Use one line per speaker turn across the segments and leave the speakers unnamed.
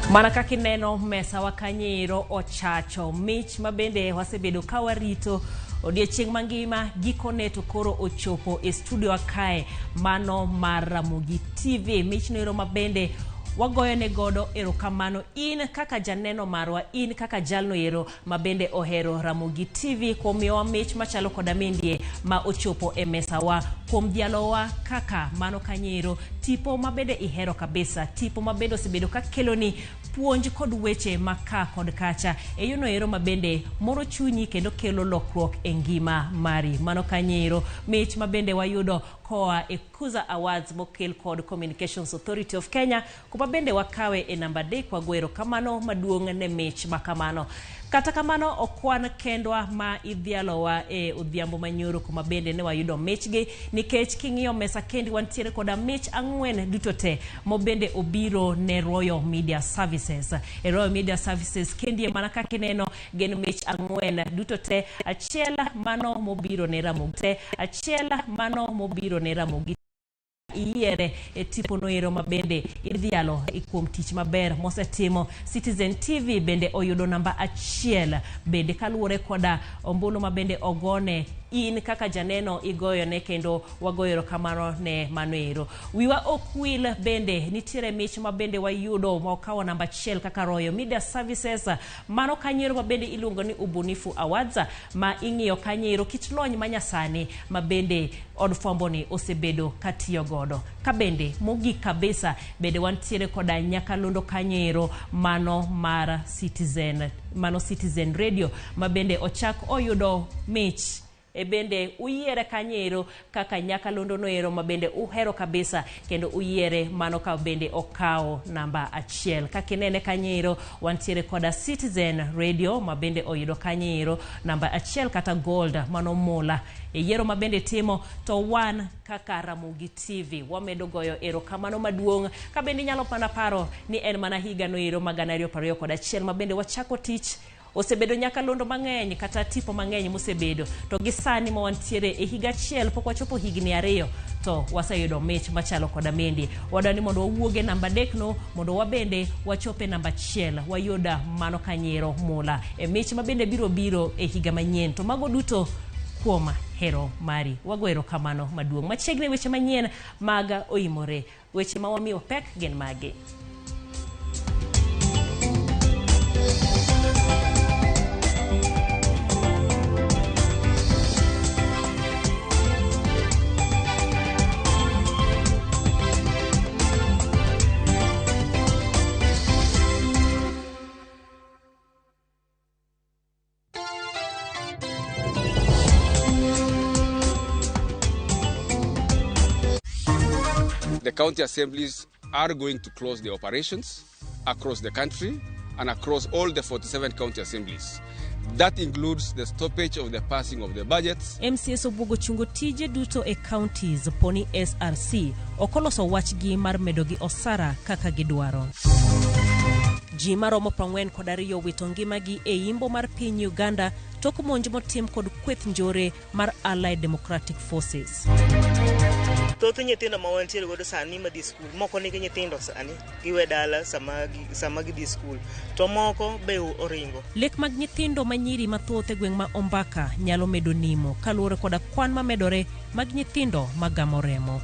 Mana kaka ineno mesawa kanyo ochacho mich ma bende wasebedo ka warito odiechieng' mangima gikone to koro ochopo e studio kae mano mar Ramogi TV. Michno ero ma bende wagoyo ne godo erokamano in kaka janeno marwa, in kaka jalno ero ma bende ohero Ramogi TV kuom miyowa mich machalo koda mindie ma ochopo e mesawa kuom dhialowa kaka mano kanyo tipo ma bende ihero kabisa, tipo ma bende osebedo ka keloni puonj kod weche ma ka kod kacha e yono ero ma bende moro chunyi kendo kelo lokruok e ngima mari. Mano kanyo mich ma bende wayudo koa e Kuza Awards mokel kod Communications Authority of Kenya kuma bende wakawe e namba 3 wago erokamano maduong' ne mich ma kamano. Kata kamano ok wan kendwa ma idhialowa e odhiambo manyoro kuma bende ne wayudo michgi nikech king'iyo mesa kendi wantiere koda mich 4 duto te mobende obiro ne Royal Media Services. E Royal Media Services kendi mana kaka ineno gin mich 4 duto te, achiel mano mobiro ne Ramogi te, achiel mano mobiro ne Ramogi iyiere e tipo noero ma bende idhialo kuom tich maber mosetimo. Citizen TV bende oyudo namba 1 bende kaluwore koda ombulu ma bende ogone in kaka janeno igoyone kendo wagoyo erokamano ne mano ero. Wiwa ok wil bende nitiere mich ma bende wayudo ma okawo namba 1 kaka Royal Media Services mano kanyo ma bende iluongo ni Ubunifu Awards ma ing'iyo kanyo kit lony manyasani ma bende od fwambo ni osebedo katiyo godo. Ka bende mogik kabisa bende wantiere koda nyakalondo kanyo mano mar Citizen, mano Citizen Radio ma bende ochak oyudo mich e bende uyiere kanyo kaka nyakalondo noero ma bende uhero kabisa kendo uyiere mano ka bende okawo namba 1. Kaka inene kanyo wantiere koda Citizen Radio ma bende oyudo kanyo namba 1 kata gold mano mula e yiero ma bende timo to wan kaka Ramogi TV wamedo goyo erokamano maduong' ka bende inyalo mana paro ni en mana higa noero ma 2021 ma bende wachako tich. Osebedo nyakalondo mang'eny kata tipo mang'eny mosebedo to gi sani ma wantiere e higa achiel pok wachopo higni 2 to waseyudo mich machalo koda mendi. Wadwa ni mondo wawuog e namba 3 no mondo wabende wachope namba 1 wayuda mano kanyero mula e mich ma bende biro biro e higa manyien. To mago duto kuom hero mari. Wago erokamano maduong'. Machiegni weche manyien mag oimore, weche ma wamiyo pek gin magi.
The county assemblies are going to close their operations across the country and across all the 47 county assemblies. That includes the stoppage of the passing of the budgets.
MCS obuogo chungo tije duto e counties poni SRC okoloso wachgi mar medo gi osara kaka gidwaro. Ji maromo 42 wito ngimagi e imbo mar piny Uganda tok monj motim kod kweth njore mar Allied Democratic Forces.
Thoth nyithindo ma wantiere godo sani madhi skul, moko nigi nyithindo sani giwe dala sama gidhi skul, to moko be oringo.
Lek mag nyithindo manyiri mathoth e gweng' ma Ombaka nyalo medo nimo kaluwore koda kwan mamedore mag nyithindo magamo remo.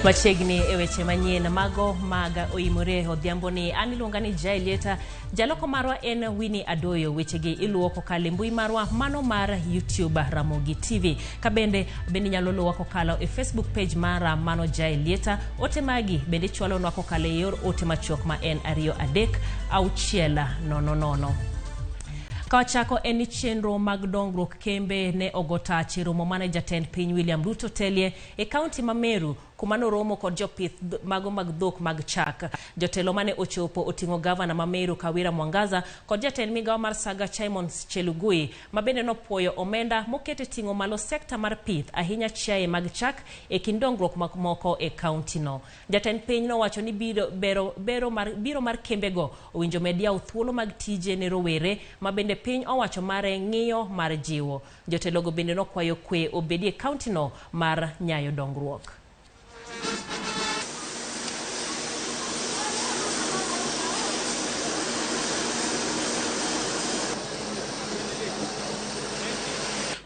Machiegni e weche manyien mago mag oimore odhiambo ni an iluonga ni Jaelieta, jaloko marwa en Winnie Adoyo. Wechegi iluwo kokalo e mbui marwa mano mar YouTube Ramogi TV, ka bende bende inyalo luwa kokalo e Facebook page mara mano Jaelieta. Ote magi bende ichwalonwa kokalo e yor ote machuok ma en 23600. Ka wachako en ni chenro mag dongruok kembe ne ogo tach e romo mane jatend piny William Ruto telie e kaunti ma Meru, kuma noromo kod jopith mago mag dhok mag chak. Jotelo mane ochopo oting'o gavana ma Meru Kawira Mwangaza kod jatend migawo mar Saga Simon Chelugui, ma bende nopuoyo omenda moket e ting'o malo sekta mar pith, ahinya chiaye mag chak e kind dongruok moko e kaunti no. Jatend piny nowacho ni biro mar kembego owinjo med yawo thuolo mag tije ne rowere, ma bende piny owacho mare ng'iyo mar jiwo. Jotelogo bende nokwayo kwe obedi e kaunti no mar nyayo dongruok.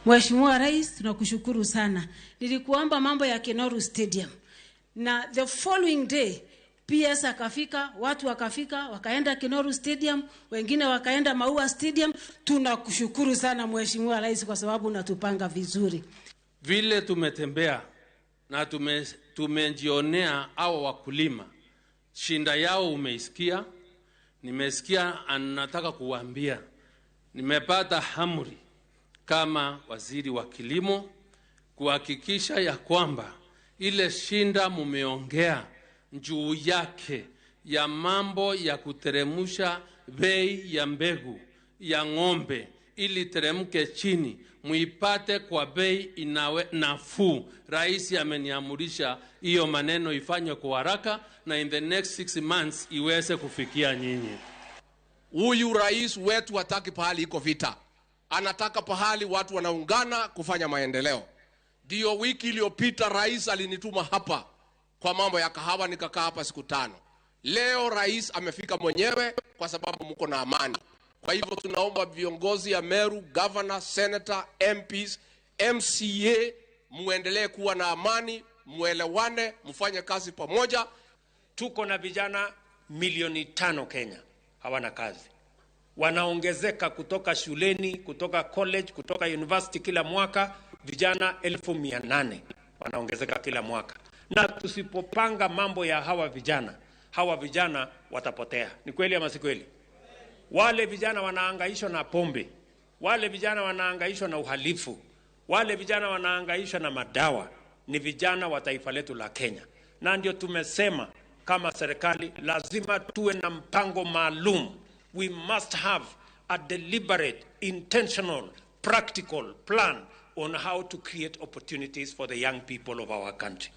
Mheshimiwa Rais, tunakushukuru sana. Nilikuomba mambo ya Kenoru Stadium, na the following day PS akafika, watu wakafika, wakaenda Kenoru Stadium, wengine wakaenda Maua Stadium. Tunakushukuru sana Mheshimiwa Rais kwa sababu unatupanga vizuri.
Vile tumetembea na tumejionea hawa wakulima, shinda yao umeisikia, nimesikia, anataka kuwaambia, nimepata amri kama waziri wa kilimo kuhakikisha ya kwamba ile shinda mumeongea juu yake ya mambo ya kuteremusha bei ya mbegu ya ng'ombe ili teremke chini, muipate kwa bei inawe nafuu. Rais ameniamurisha hiyo maneno ifanywe kwa haraka na in the next 6 months iweze kufikia nyinyi.
Huyu rais wetu hataki pahali iko vita, anataka pahali watu wanaungana kufanya maendeleo. Ndio wiki iliyopita rais alinituma hapa kwa mambo ya kahawa, nikakaa hapa siku 5. Leo rais amefika mwenyewe kwa sababu mko na amani. Kwa hivyo tunaomba viongozi ya Meru, governor, senator, MPs, MCA, muendelee kuwa na amani, muelewane, mfanye kazi pamoja.
Tuko na vijana milioni 5 Kenya hawana kazi. Wanaongezeka kutoka shuleni, kutoka college, kutoka university kila mwaka, vijana 800,000 wanaongezeka kila mwaka. Na tusipopanga mambo ya hawa vijana watapotea. Ni kweli ama si kweli? Wale vijana wanahangaishwa na pombe, wale vijana wanahangaishwa na uhalifu, wale vijana wanahangaishwa na madawa, ni vijana wa taifa letu la Kenya. Na ndio tumesema kama serikali lazima tuwe na mpango maalum. We must have a deliberate, intentional, practical plan on how to create opportunities for the young people of our country.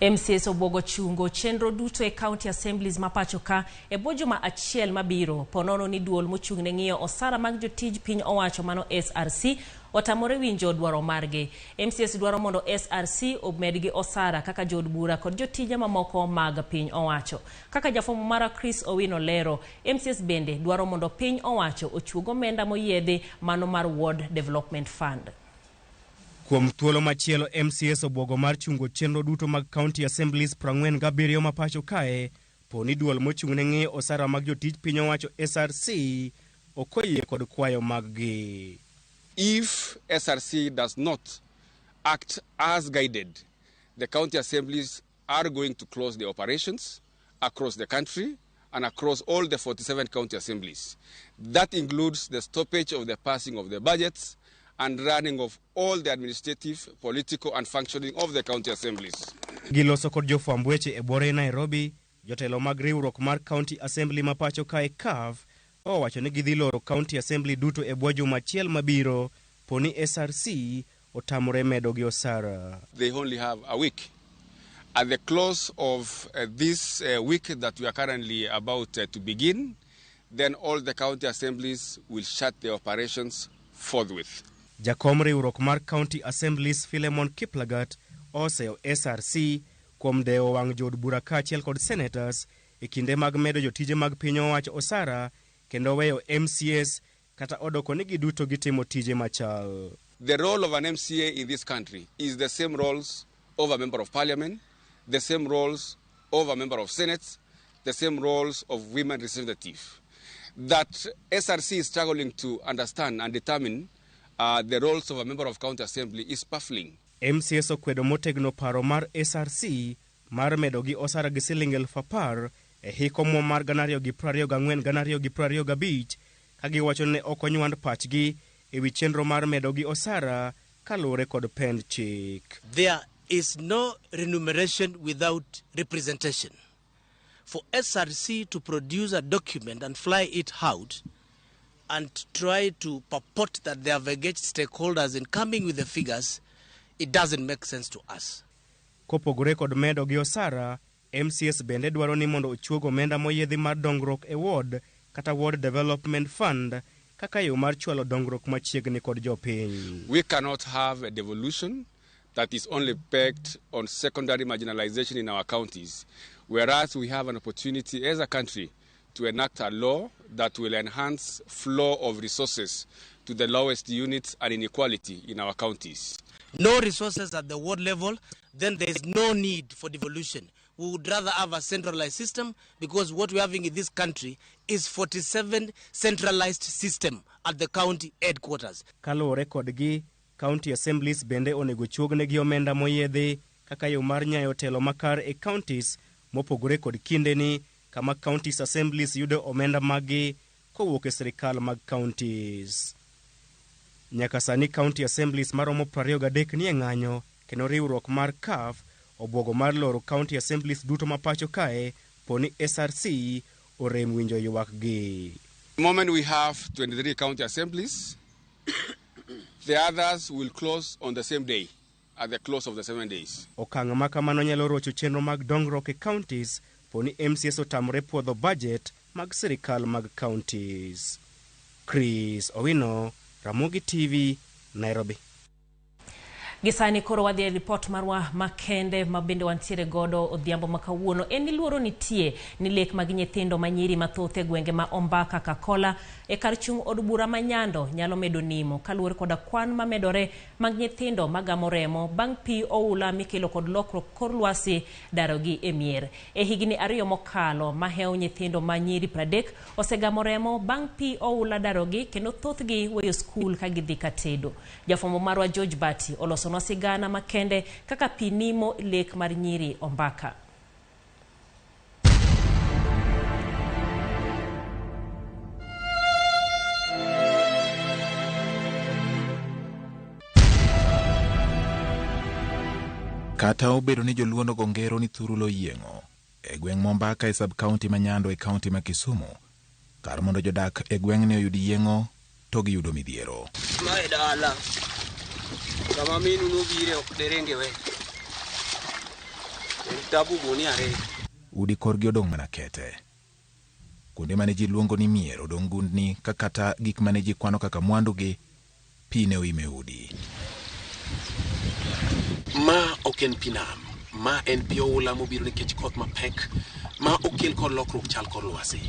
MCAs obwogo chungo chenro duto e county assemblies ma pacho ka e bwo juma achiel mabiro, ponono ni duol mochung' ne ng'iyo osara mag jotij piny owacho mano SRC otamore winjo dwaro margi. MCAs dwaro mondo SRC omedgi osara kaka jood bura kod jotije mamoko mag piny owacho. Kaka jafwambo mara Chris Owino lero, MCAs bende dwaro mondo piny owacho ochuog omenda moyiedhi mano mar Ward Development Fund.
Kuom thuolo machielo, MCAs obwogo mar chungo chenro duto mag county assemblies 47 ma pacho kae po ni duol mochung' ne ng'iyo osara mag jotij piny owacho SRC ok oyie kod kwayo mag-gi.
If SRC does not act as guided, the county assemblies are going to close the operations across the country and across all the 47 county assemblies. That includes the stoppage of the passing of the budgets and running of all the administrative, political and functioning of the county assemblies.
Giloso kod jofwamb weche e buore Nairobi, jotelo mag riwruok mar County Assembly ma pacho kae CAF owacho ni gidhi loro County Assembly duto e bwo juma achiel mabiro po ni SRC otamore medo gi osara.
They only have a week. At the close of this week that we are currently about to begin, then all the county assemblies will shut their operations forthwith.
Jakom riwruok mar County Assemblies Philemon Kiplagat oseyo SRC kuom dewo wang' jood bura kaachiel kod senators e kinde mag medo jotije mag piny owacho osara kendo weyo MCAs kata odoko ni giduto gitimo tije machal.
The role of an MCA in this country is the same roles of a member of parliament, the same roles of a member of senate, the same roles of women representative. That SRC is struggling to understand and determine the roles of a member of county assembly is baffling.
MCAs okwedo motegno paro mar SRC mar medogi osara gi siling 10,000 e hik omuom mar 2024-2025 ka giwacho ne ok onywand pachgi ewi chenro mar medogi osara kaluwore kod pend chik.
There is no remuneration without representation. For SRC to produce a document and fly it out and try to purport that they have engaged stakeholders in coming with the figures, it doesn't make sense to us.
Kopogore kod medo gi osara, MCAs bende dwaro ni mondo ochuog omenda moyiedhi mar dongruok e ward kata Ward Development Fund kaka yo mar chwalo dongruok machiegni kod jopiny.
We cannot have a devolution that is only pegged on secondary marginalization in our counties, whereas we have an opportunity as a country to enact a law that will enhance flow of resources to the lowest units and inequality in our counties.
No resources at the ward level, then there is no need for devolution. We would rather have a centralized system, because what we're having in this country is 47 centralized system at the county headquarters.
Kaluwore kodgi, county assemblies bende onego chuognegi omenda moyiedhi kaka yo mar nyayo telo makar e counties mopogore kod kindeni kama counties assemblies yudo omenda maggi kowuok e sirikal mag counties. Nyaka sani county assemblies maromo 23 nie ng'anyo kendo riwruok mar CAF obwogo mar loro county assemblies duto ma pacho kae poni SRC orem winjo ywakgi.
The moment we have 23 county assemblies, the others will close on the same day, at the close of the 7 days.
Okang' ma kamano nyalo rocho chenro mag dongruok e counties poni MCAs otamore puodho budget mag sirikal mag counties. Chris Owino, Ramogi TV, Nairobi.
Gisani koro wadhi e ripot marwa makende ma bende wantiere godo odhiambo ma kawuono. En ni luoro nitie ni lek mag nyithindo manyiri mathoth e gwenge ma Ombaka Kakola e kar chung' od bura ma Nyando nyalo medo nimo kaluwore koda kwan mamedore mag nyithindo magamo remo bang' pi oula mikelo kod lokruok kor lwasi darogi e mier. E higni 2 mokalo mahewo nyithindo manyiri 30 osegamo remo bang' pi oula darogi kendo thothgi weyo skul ka gidhi katedo. Jafwambo marwa George Bati oloso sigana makende kaka pi nimo lek mar nyiri Ombaka.
Kata obedo ni joluo nogo ngero ni thurulo yieng'o e gweng' Mombaka e sub county ma Nyando e county ma Kisumu, kar mondo jodak e gweng'ni oyud yieng'o to giyudo midhiero.
Mae dala kama minu nobire ok derenge we. En tabu gunia ariyo.
Udi korgi odong' mana kete. Kuonde mane ji luongo ni mier odong' gundni ka kata gik mane ji kwano kaka mwandugi, pi ne oime udi.
Ma ok en pi nam, ma en pi oula mobiro nikech koth mapek ma okel kod lokruok chal kor lwasi.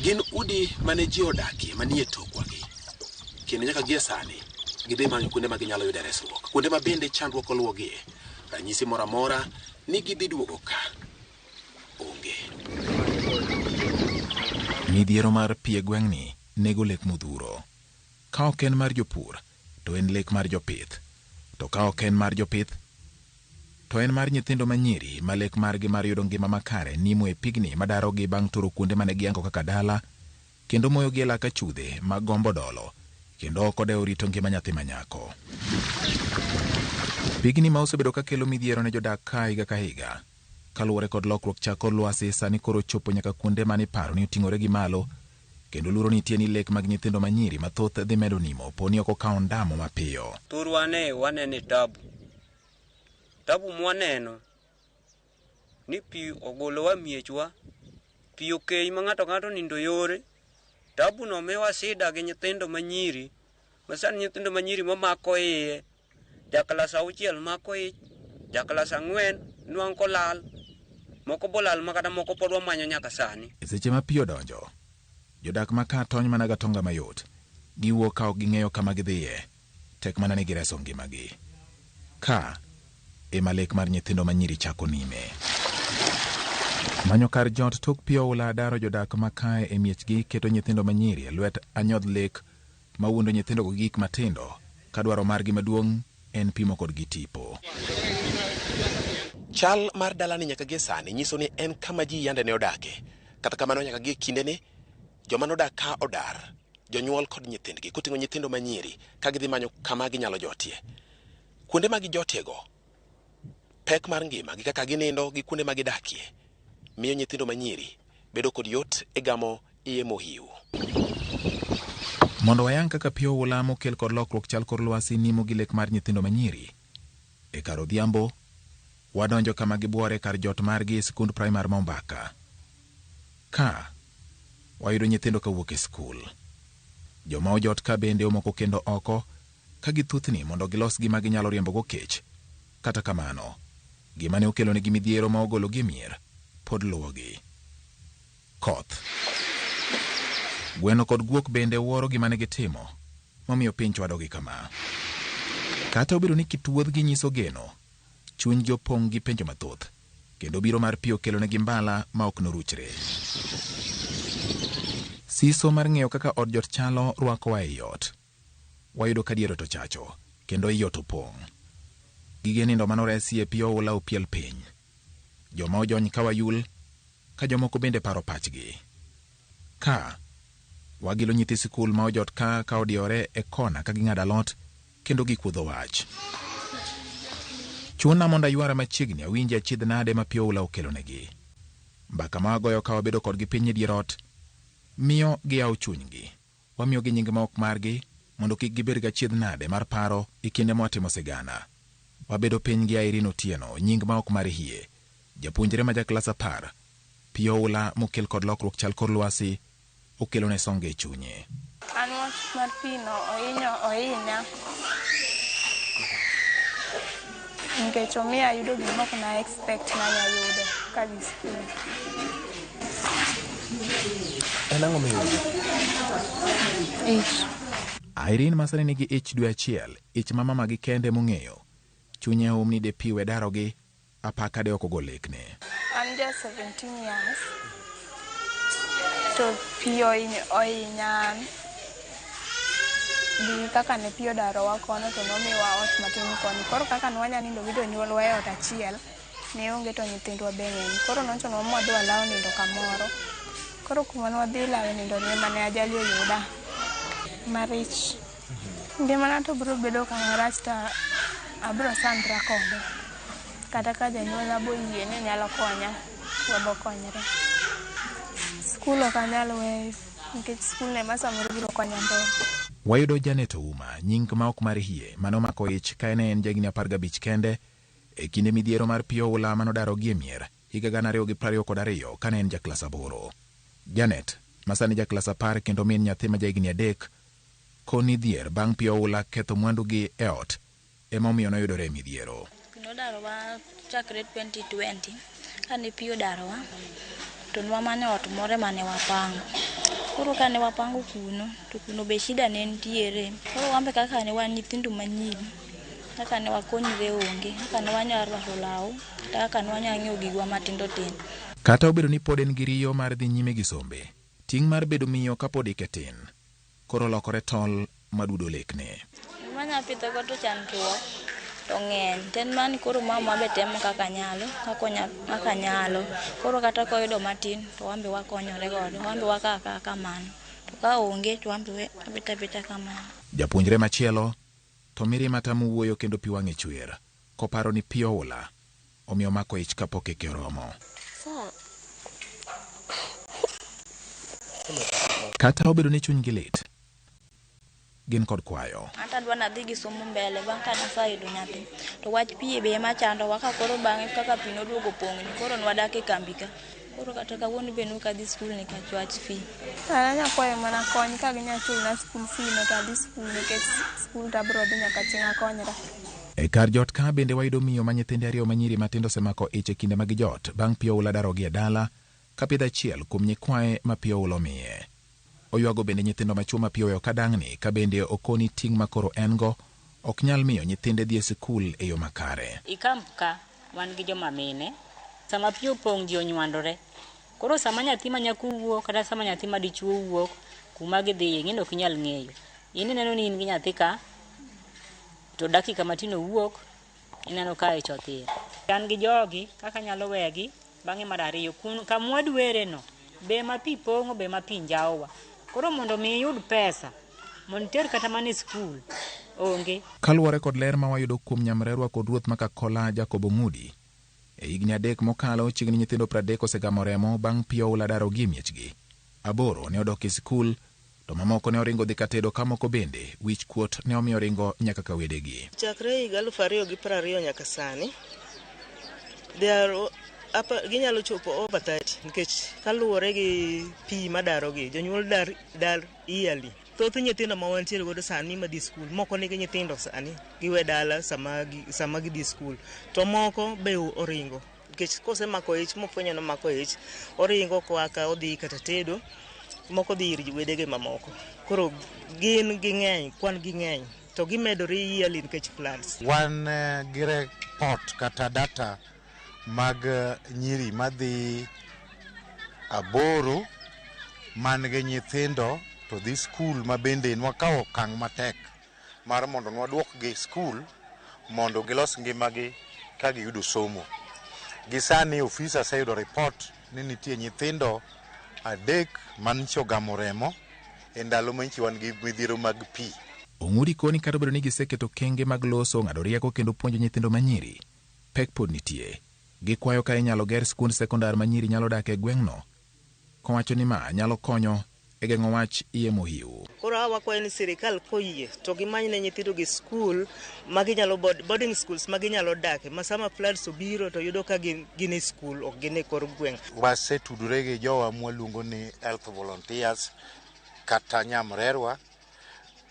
Gin udi mane ji odakie manie tokwagi. Kendo nyaka gie sani gidhi manyo kuonde ma ginyalo yude resruok, kuonde ma bende chandruok oluwogie. Ranyisi moro amora ni gidhi duogo ka onge.
Midhiero mar pi e gweng'ni nego lek modhuro. Ka ok en mar jopur, to en lek mar jopith. To ka ok en mar jopith, to en mar nyithindo manyiri ma lek margi mar yudo ngima makare nimo e pigni madarogi bang' turo kuonde mane giyango kaka dala, kendo moyogi e lak achudhe mag gombo dolo, kendo ok odewo rito ngima nyathi manyako. Pigni ma osebedo kakelo midhiero ne jodak ka higa ka higa, kaluwore kod lokruok chak kor lwasi sani koro chopo nyaka kuonde mane iparo ni oting'ore gi malo, kendo luoro nitie ni lek mag nyithindo manyiri mathoth dhi medo nimo poni ok okawo ndamo mapiyo.
Thurwa ne wanene tabu. Tabu mwaneno ni pi ogolowa miechwa, pi okei ma ng'ato ng'ato nindo yore. Tabu no miwa sida gi nyithindo manyiri, ma sani nyithindo manyiri mamako iye, ja klas 6 mako ich, ja klas 4 nwang' kolal, moko bolal ma kata moko pod wamanyo nyaka sani.
E seche ma pi odonjo, jodak ma ka tony mana gatonga mayot, giwuok ka ok ging'eyo kama gidhiye, tek mana ni gireso ngimagi. Ka ema lek mar nyithindo manyiri chako nime. Manyo kar jot tok pi oula daro jodak ma kae e miechgi keto nyithindo manyiri e lwet anyodh lek mawuondo nyithindo gi gik matindo ka dwaro margi maduong' en pimo kodgi tipo.
Chal mar dalani nyaka gie sani nyiso ni en kama ji yande ne odake. Kata kamano nyaka gie kindeni, joma nodak ka odar, jonyuol kod nyithindgi, koting'o nyithindo manyiri ka gidhi manyo kama ginyalo jotie. Kuonde ma gijotiego, pek mar ngima gi kaka ginindo gi kuonde ma gidakie, miyo nyithindo manyiri bedo kod yot e gamo iye mohiu.
Mondo wayang kaka pi oula mokel kod lokruok chal kor lwasi nimo gi lek mar nyithindo manyiri, e kar odhiambo, wadonjo kama gibuore kar jot margi e sikund primar ma Ombaka. Ka wayudo nyithindo kawuok e skul. Joma ojot ka bende omoko kendo oko ka githuthni mondo gilos gima ginyalo riembogo kech. Kata kamano, gima ne okelonegi midhiero ma ogologi e mier pod luwogi. Koth. Gweno kod guok bende wuoro gima ne gitimo, momiyo piny chwadogi kama. Kata obedo ni kit wuodhgi nyiso geno, chunygi opong' gi penjo mathoth, kendo biro mar pi okelonegi mbala ma ok noruchre. Siso mar ng'eyo kaka od jot chalo rwakowa ei ot. Wayudo ka dier ot ochacho, kendo i ot opong'. Gige nindo manoresi e pi oula opiel piny. Joma ojony ka wayul, ka jomoko bende paro pachgi. Ka wagilo nyithi sikul ma ojot ka ka odiyore e kona ka ging'ado alot kendo gikuodho wach. Chuna mondo aywara machiegni awinji achiedh nade ma pi oula okelonegi. Mbaka ma wagoyo ka wabedo kodgi piny e dier ot miyo giyawo chunygi. Wamiyogi nying ma ok margi mondo kik gibed gachiedh nade mar paro e kinde ma watimo sigana. Wabedo piny gi Irene Otieno, nying ma ok mar hie. Japuonjre ma ja klas 10, pi oula mokel kod lokruok chal kor lwasi okelone songe e chunye.
An wach mar pi no ohinya nikech omiyo ayudo gima ok na expect nanya yudo kadhi skul.
En ang'o miyudo?
Ich.
Irene ma sani nigi ich dwe achiel, ich ma mamagi kende mong'eyo. Chunye hum ni de pi we darogi, apaka de ok ogo lekne.
An ja 17 years to pi ohinya an gi kaka ne pi odarowa kono to nomiwa ot matin koni. Koro kaka ne wanya nindo gi jonyuolwa e ot achiel ne onge to nyithindwa be ng'eny. Koro nochunowa ma wadhi walawo nindo kamoro. Koro kuma ne wadhi lawe nindo ni ema ne ajali oyuda marich. Ngimana to biro bedo kama rach to abiro sandra kode. Kata ka janyuolna boyie ni nyalo konya, wabo konyre. Skul ok anyal weyo nikech skul no ema samoro biro konya mbele.
Wayudo Janet Ouma, nying ma ok mar hie, mane omako ich ka ne en jahigni 15 kende e kinde midhiero mar pi oula manodarogi e mier higa 2022 kane en ja klas 8. Janet, ma sani ja klas 10 kendo min nyathi ma jahigni 3, koni dhier bang' pi oula ketho mwandugi e ot ema omiyo noyudore e midhiero.
Pi nodarowa chakre 2020, kane pi odarowa to nwamanyo ot moro mane wapango. Koro kane wapango kuno, to kuno be shida ne nitiere. Koro wan be kaka ne wan nyithindo manyiri, kaka ne wakonyre onge, kaka ne wanyalo rwako law, kata kaka ne wanyalo ng'iewo gigwa matindo tindo.
Kata obedo ni pod en gi riyo mar dhi nyime gi sombe, ting' mar bedo miyo kapod ike tin, koro lokore tol madudo lekne.
Gima anyalo pidho go to chandruok to ng'eny. To en mana ni koro mama be temo kaka nyalo, kaka nyalo. Koro kata koyudo matin to wan be wakonyore godo, wan be wakawo akawa kamano. To ka onge to wan be wabet abeta kamano.
Japuonjre machielo to mirima tamo wuoyo kendo pi wang'e chwer, koparo ni pi oula omiyo omako ich kapok eke oromo. Kata obedo ni chunygi lit, gin kod kwayo.
Anta adwa nadhi gi somo mbele bang' ka naseyudo nyathi. To wach pi be ema chandowa ka koro bang'e kaka pi noduogo pong'ni koro nwadak e kambi ka. Koro kata kawuono be nok adhi skul nikech wach fee.
An anya kwayo mana kony ka ginya chulna skul fee no to adhi skul nikech skul to abiro dhi nyaka chieng' akonyra.
E kar jot ka bende wayudo miyo ma nyithinde ariyo manyiri matindo osemako ich e kinde ma gijot bang' pi oula darogi e dala ka pidho achiel kuom nyikwaye ma pi oula omiye. Oywago bende nyithindo machwo ma pi oweyo ka dang'ni ka bende okoni ting' ma koro en go ok nyal miyo nyithinde dhi e sikul e yo makare.
I camp ka wan gi joma mine, sama pi opong' ji onywandore. Koro sama nyathi ma nyako wuok kata sama nyathi ma dichuo wuok kuma gidhiye ing'e ni ok inyal ng'eyo. In ineno ni in gi nyathi ka to dakika matin owuok ineno ka ich othir. An gi jogi kaka anyalo wegi bang'e mar ariyo kamwa dwere no be ma pi pong'o be ma pi njawowa. Koro mondo mi iyud pesa mondo iter kata mana e skul onge.
Kaluwore kod ler ma wayudo kuom nyamrerwa kod ruoth ma Kakola Jacob Ong'udi, e higni 3 mokalo chiegni nyithindo 30 osegamo remo bang' pi oula darogi e miechgi. 8 ne odok e sikul, to mamoko ne oringo dhi katedo ka moko bende wich kuot ne omiyo ringo nyaka ka wedegi.
Chakre higa 2020 nyaka sani, ginyalo chopo over 30 nikech kaluwore gi pi madarogi, jonyuol dar yearly. Thoth nyithindo ma wantiere godo sani madhi skul, moko nigi nyithindo sani, giwe dala sama gidhi skul, to moko be oringo. Nikech kosemako ich, mofwenyo nomako ich, oringo koa ka odhi kata tedo, moko dhi ir wedege mamoko. Koro gin ging'eny, kwan ging'eny, to gimedore yearly nikech floods.
Wan gi report kata data mag nyiri madhi 8 man gi nyithindo to dhi skul ma bende nwakawo okang' matek mar mondo nwaduokgi skul mondo gilos ngimagi ka giyudo somo. Gi sani ofisa oseyudo report ni nitie nyithindo 3 manyicho ogamo remo e ndalo ma nyicho wan gi midhiero mag pi.
Ong'udi koni kata obedo ni giseketo kenge mag loso, ng'ado rieko kendo puonjo nyithindo manyiri, pek pod nitie. Gikwayo ka inyalo ger skund sekondar ma nyiri nyalo dak e gweng'no, kowacho ni ma nyalo konyo e geng'o wach iye mohiu.
Koro hawa wakwayo ni sirikal koyie to gimany ne nyithindo gi skul ma ginyalo boarding schools ma ginyalo dake, ma sama floods obiro to yudo ka gin e skul, ok gin e kor gweng'.
Wasetudore gi jowa mwaluongo ni health volunteers kata nyamrerwa,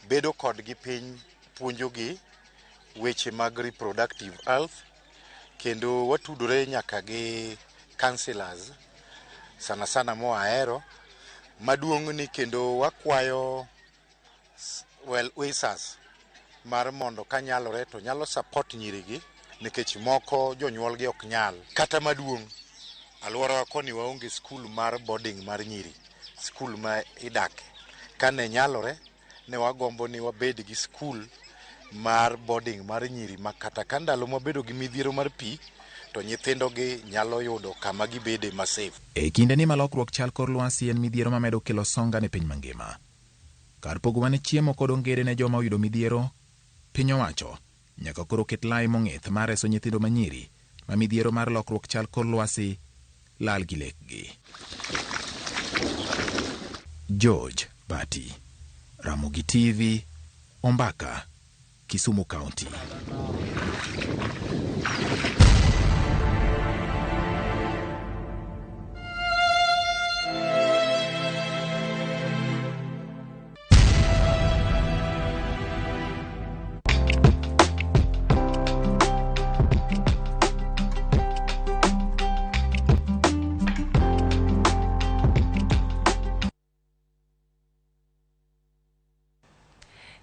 bedo kodgi piny puonjogi weche mag reproductive health, kendo watudore nyaka gi counselors sana sana moahero maduong' ni, kendo wakwayo well wishers mar mondo kanyalore to nyalo support nyirigi nikech moko jonyuolgi ok nyal. Kata maduong' alworawa koni waonge skul mar boarding mar nyiri, skul ma idake. Kane nyalore ne wagombo ni wabed gi skul mar boarding mar nyiri ma kata ka ndalo mwabedo gi midhiero mar pi to nyithindogi nyalo yudo kama gibede ma safe.
E kinde ni ma lokruok chal kor lwasi en midhiero mamedo kelo songa ne piny mangima. Kar pogo mana chiemo kod ongede ne joma oyudo midhiero, piny owacho nyaka koro ket lai mong'ith mar reso nyithindo manyiri ma midhiero mar lokruok chal kor lwasi lal gi lekgi. George Bati, Ramogi TV, Ombaka, Kisumu County.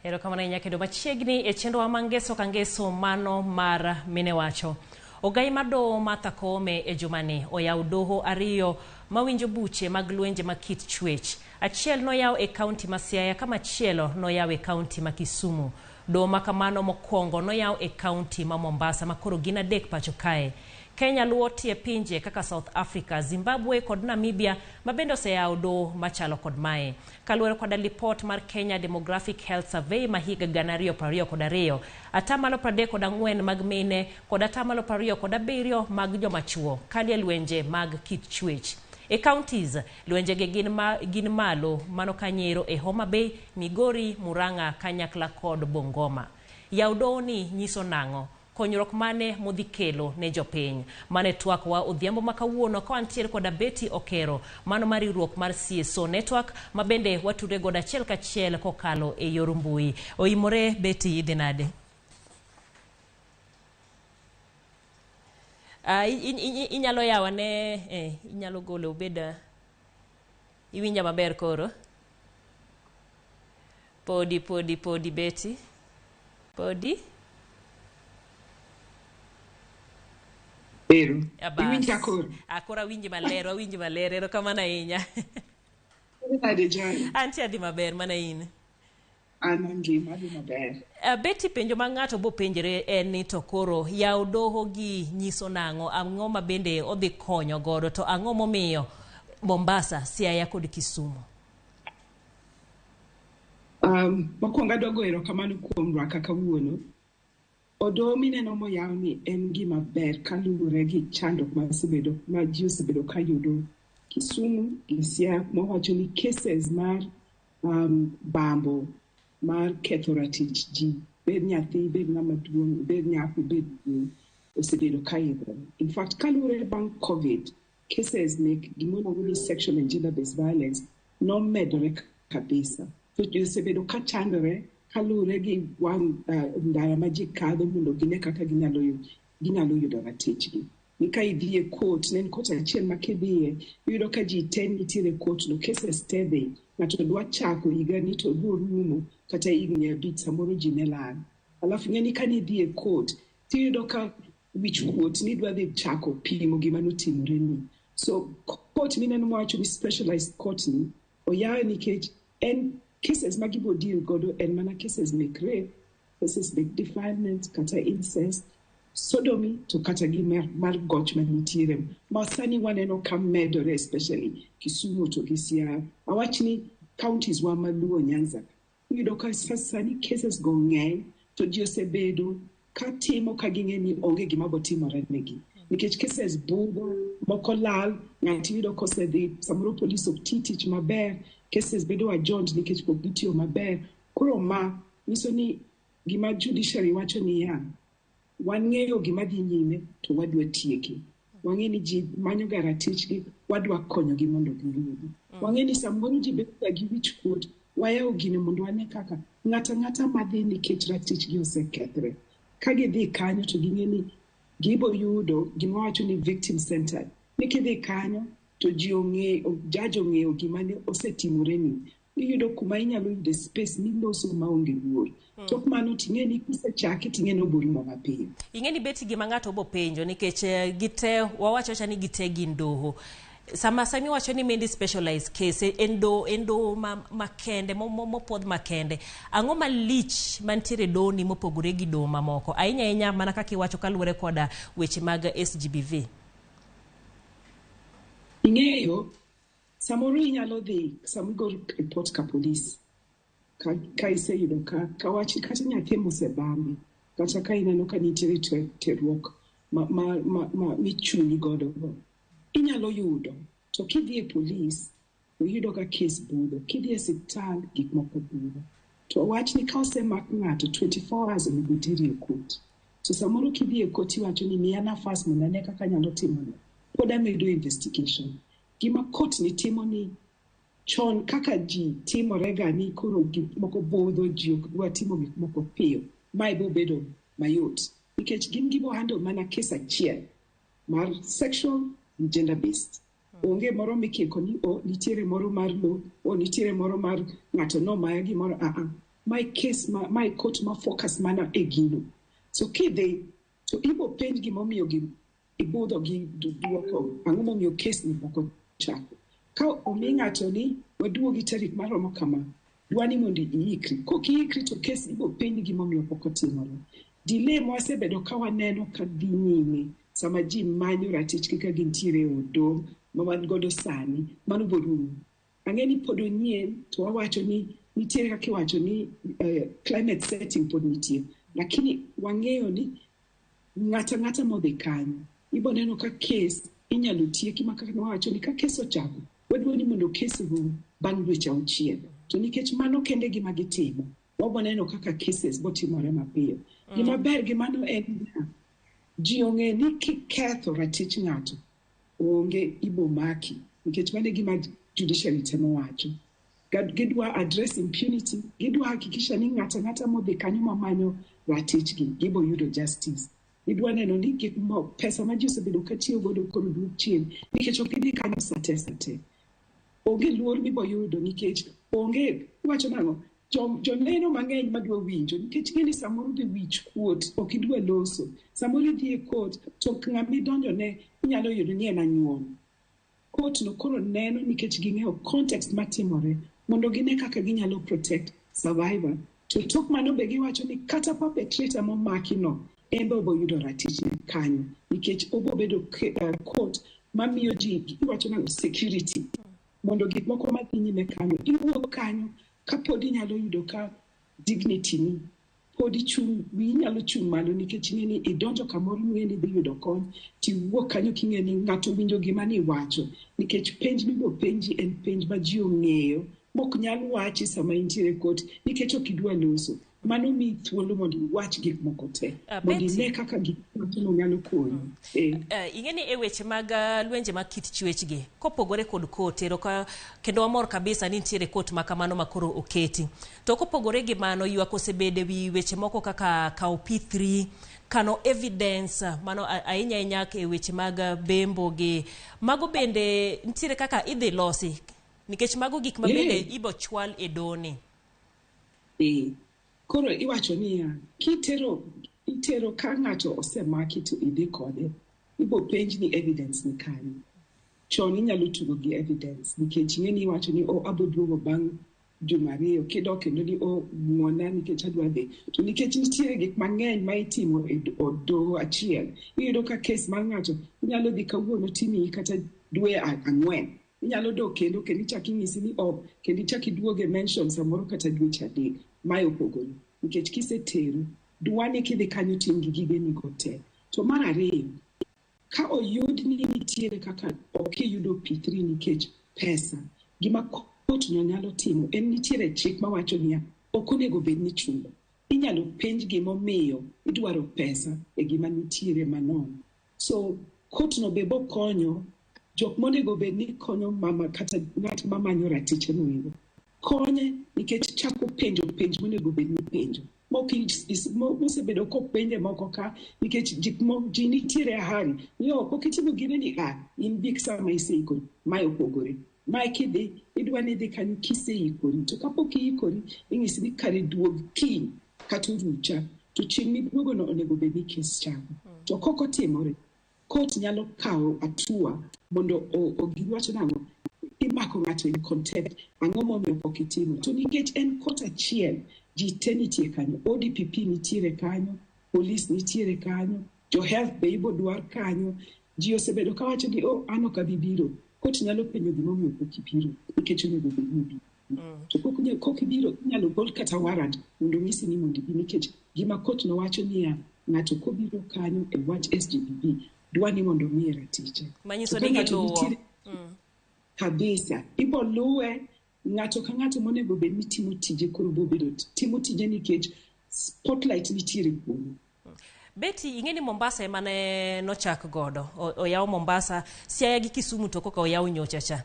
Erokamano ahinya kendo machiegni e chenro ma ngeso ka ngeso mano mar mine wacho. Ogai mar doho Martha Koome e jumani oyawo doho 2 mawinjo buche mag lwenje ma kit chwech. Achiel noyaw e kaunti ma Siaya ka machielo noyaw e kaunti ma Kisumu. Doho ma kamano mokwongo noyaw e kaunti ma Mombasa ma koro gin 3 pacho kae. Kenya luwo tie pinje kaka South Africa, Zimbabwe kod Namibia ma bende oseyawo doho machalo kod mae. Kaluwore kod lipot mar Kenya Demographic Health Survey ma higa 2022, 34% mag mine kod 27% mag joma chuo kalie lwenje mag kit chwech. E counties, lwenjege gin malo mano Kanyero e Homa Bay, Migori, Murang'a kanyakla kod Bungoma. Yaw doho ni nyiso nang'o? Konyruok mane modhi kelo ne jopiny? Mane twak wa odhiambo ma kawuono ka wantiere koda Betty Okero, mano mar riwruok mar CSO Network ma bende watudre godo achiel kachiel kokalo e yor mbui. Oimore Betty, idhi nade? Inyalo yawa ne inyalo golo obed iwinja maber koro? Podi Betty. Podi?
Ero. Iwinja koro?
Koro awinji maler, awinji maler. Erokamano ahinya. Antie adhi maber mana in.
An ngima adhi maber.
Betty, penjo ma ng'ato bo penjre en ni to koro yawo doho gi nyiso nang'o, ang'o ma bende odhi konyo godo, to ang'o momiyo Mombasa, Siaya kod Kisumu?
Mokwongo adwa goyo erokamano kuom rwaka kawuono. Odoho mineno moyaw ni en gima ber kaluwore gi chandruok ma ji osebedo ka yudo Kisumu gi Siaya, mawacho ni cases mar bambo mar ketho ratich ji, bed nyathi, bed ng'ama duong', bed nyako, bed wuoyi, osebedo ka idhore. In fact, kaluwore bang' COVID, cases mek gimiluongo ni sexual and gender based violence nomedore kabisa. To ji osebedo ka chandore kaluwore gi wang' ndara ma ji kadho mondo gine kaka ginyalo yudo ratichgi. Ni ka idhi e court, ne en court achiel ma kidhiye, iyudo ka ji te nitiere e court no, cases te dhi. Ng'ato dwa chako higani to dwa rumo kata higni 5 samoro ji ne lal. Alafu ing'e ni kanidhi e court, tiyudo ka wich kuot ni idwa dhi chako pimo gima notimore ni. So court mineno mawacho ni specialized court ni oyawe nikech en cases ma gibo deal godo en mana cases mek rape, cases mek defilement, kata incest, sodomy to kata gi mar goch manitiere ma sani waneno ka medore, especially Kisumu to gi Siaya. Awach ni counties wa maluo Nyanza, iyudo ka sani cases go ng'eny to ji osebedo ka timo ka ging'e ni onge gima botimore negi nikech cases budho, moko lal, ng'ato iyudo kosedhi samoro polis ok ti tich maber, cases bedo adjourned nikech pok gitiyo maber. Koro ma nyiso ni gima judiciary wacho niya, wang'eyo gima dhi nyime to wadwa tieke. Wang'e ni ji manyo ga ratichgi, wadwa konyogi mondo giyudi. Wang'e ni samoro ji bedo ga gi wich kuot, wayawo gini mondo wane kaka ng'ato ang'ata madhi nikech ratichgi osekethre. Ka gidhi kanyo to ging'e ni gibo yudo gima wacho ni victim centered. Ni kidhi kanyo to ji ong'eyo, judge ong'eyo gima ne osetimore ni. Iyudo kuma inyalo yude space miloso maonge luor. Tok mano ting'e ni kisechake ting'e ni oborumo mapiyo.
Ing'e ni Betty gima ng'ato bo penjo nikech gite wawacho cha ni gite gin doho. Sama sami wacho ni mendi specialized case en doho makende mopuodh makende. Ang'o malich mantiere doho ni mopogore gi doho mamoko? Ahinya ahinya mana kaka iwacho kaluwore koda weche mag SGBV.
Ing'eyo samoro inyalo dhi sama igo report ka polis ka iseyudo ka wach kata nyathi mosebambi kata ka ineno ka nitiere terruok ma michuni godo go inyalo yudo. To kidhi e polis to iyudo ka case budho, kidhi e osiptal gik moko budho. To wach ni ka osemak ng'ato 24 hours onego teri e court. To samoro kidhi e court iwacho ni miya nafas mondo ane kaka anyalo timono, pod amedo investigation. Gima court ni timo ni chon kaka ji timore ga ni koro gik moko budho, ji ok dwa timo gik moko piyo, mae bo bedo mayot nikech gin gibo handle mana case achiel mar sexual and gender based. Onge moro mikiko ni o nitiere moro mar lo, o nitiere moro mar ng'ato nomaya gimoro, Mae case mae court ma focus mana e gino. So kidhi to ibo penj gimomiyo gi ibudho gi duoko, ang'o momiyo case ni pok ochako. Ka omi ng'ato ni waduogi tarik maromo kama, dwa ni mondo iikri. Kok iikri to case ibo penj gimomiyo pok otimore. Delay mwasebedo ka waneno ka dhi nyime sama ji manyo ratichgi ka gintiere e od doho ma wan godo sani, mano bo rumo. Ang'e ni pod onyien to wawacho ni nitiere kaka iwacho ni climate setting pod nitie, lakini wang'eyo ni ng'ato ang'ata modhi kanyo ibo neno ka case inyalo tieki ma kaka wawacho ni ka case ochako wadwa ni mondo case rum bang' dweche 6. To nikech mano kende gima gitimo, wabo neno kaka cases botimore mapiyo. Gima ber gi mano en niya, ji ong'e ni kiketho ratich ng'ato onge ibo maki, nikech mano e gima judiciary temo wacho. Gidwa address impunity, gidwa hakikisha ni ng'ato ang'ata modhi kanyo mamanyo ratichgi gibo yudo justice. Gidwa neno ni gik pesa ma ji osebedo ka tiyo godo koro duok chien nikech ok gidhi kanyo sate sate. Onge luor mibo yudo nikech onge iwacho nang'o Joneno mang'eny madwa winjo nikech ing'e ni samoro be wich kuot ok idwa loso. Samoro idhi e court to ng'ama idonjone inyalo yudo ni en anyuon. Court no koro neno nikech ging'eyo context matimore mondo gine kaka ginyalo protect survivor. To tok mano be giwacho ni kata perpetrator momaki no en be obo yudo ratichne kanyo nikech obo bedo court mamiyo ji iwacho nang'o security mondo gik moko madhi nyime kanyo iwuok kanyo kapod inyalo yudo ka dignity ni pod ichung' wiyi nyalo chung' malo nikech ing'e ni idonjo kamoro ing'e ni idhi yudo kony tiwuok kanyo king'e ni ng'ato winjo gima niwacho nikech penj mibo penji en penj ma ji ong'eyo mok nyal wachi sama intiere e court nikech ok idwa loso. Mano miyi thuolo mondo iwach gik moko te mondo
Betty.
ine kaka gik mitimo nyalo konyi.
Ing'e ni e weche mag lwenje mag kit chwech gi kopogore kod court ero ka, kendo wamor kabisa ni nitiere court ma kamano ma koro oketi. To kopogore gi mano ywak osebedo e wi weche moko kaka kawo P3, kano evidence mano ahinya ahinya e weche mag bembo gi mago bende nitiere kaka idhi losi nikech mago gik ma bende ibo chwal e doni.
Koro iwacho niya, kitero itero ka ng'ato osemaki to idhi kode, ibo penj ni evidence ni kanye. Chon inyalo tugo gi evidence nikech ing'e ni iwacho ni oh abo duogo bang' juma 2 kidok kendo ni oh ng'wona nikech adwa dhi. To nikech nitiere gik mang'eny ma itimo e od doho achiel, iyudo ka kes mar ng'ato inyalo dhi kawuono timiyi kata dwe 4. Inyalo dok kendo kendo ichak inyisi ni oh kendo ichak iduoge mention samoro kata dweche 3. Mae opogore nikech kisetero dwani kidhi kanyo to in gi gigenigo te. To mar ariyo, ka oyud ni nitiere kaka ok iyudo P3 nikech pesa, gima court no nyalo timo en nitiere chik mawacho niya ok onego bed ni ichulo. Inyalo penj gimomiyo idwaro pesa e gima nitiere manono. So court no be bokonyo jok monego bed ni konyo mama kata ng'at mamanyo ratiche noero. Konye nikech chako penjo penj monego bed ni penjo. Mosebedo kopenje moko ka nikech ji nitiere e hurry ni oh pok itimo gine ni in bi sama iseikori. Mae opogore. Mae kidhi idwa ni idhi kanyo kiseikori to kapok iikori inyisi ni kare duog kiny kata orucha to chieng' miduogono onego bed ni kes chako. To kok otimore, court nyalo kawo hatua mondo giwach nang'o imako ng'ato in contempt ang'o momiyo pok itimo. To nikech en court achiel, ji te nitie kanyo, ODPP nitiere kanyo, police nitiere kanyo, jo health be ibo dwar kanyo. Ji osebedo kawacho ni oh an ok abi biro. Court nyalo penjo gimomiyo pok ibiro nikech onego bed ni ibiro. To kok ibiro inyalo gol kata warrant mondo onyisi ni mondo ibi nikech gima court nowacho niya ng'ato kobiro kanyo e wach SGBV dwa ni mondo omiye ratiche.
Manyiso
To ka
ni
ng'ato
giluwo.
nitiere kabisa ibo luwe ng'ato ka ng'ato monego bed ni timo tije koro bobedo timo tije nikech spotlight nitiere kuome.
Betty, ing'e ni Mombasa ema ne nochak godo. Oyaw Mombasa, Siaya gi Kisumu to koka oyaw nyocha cha.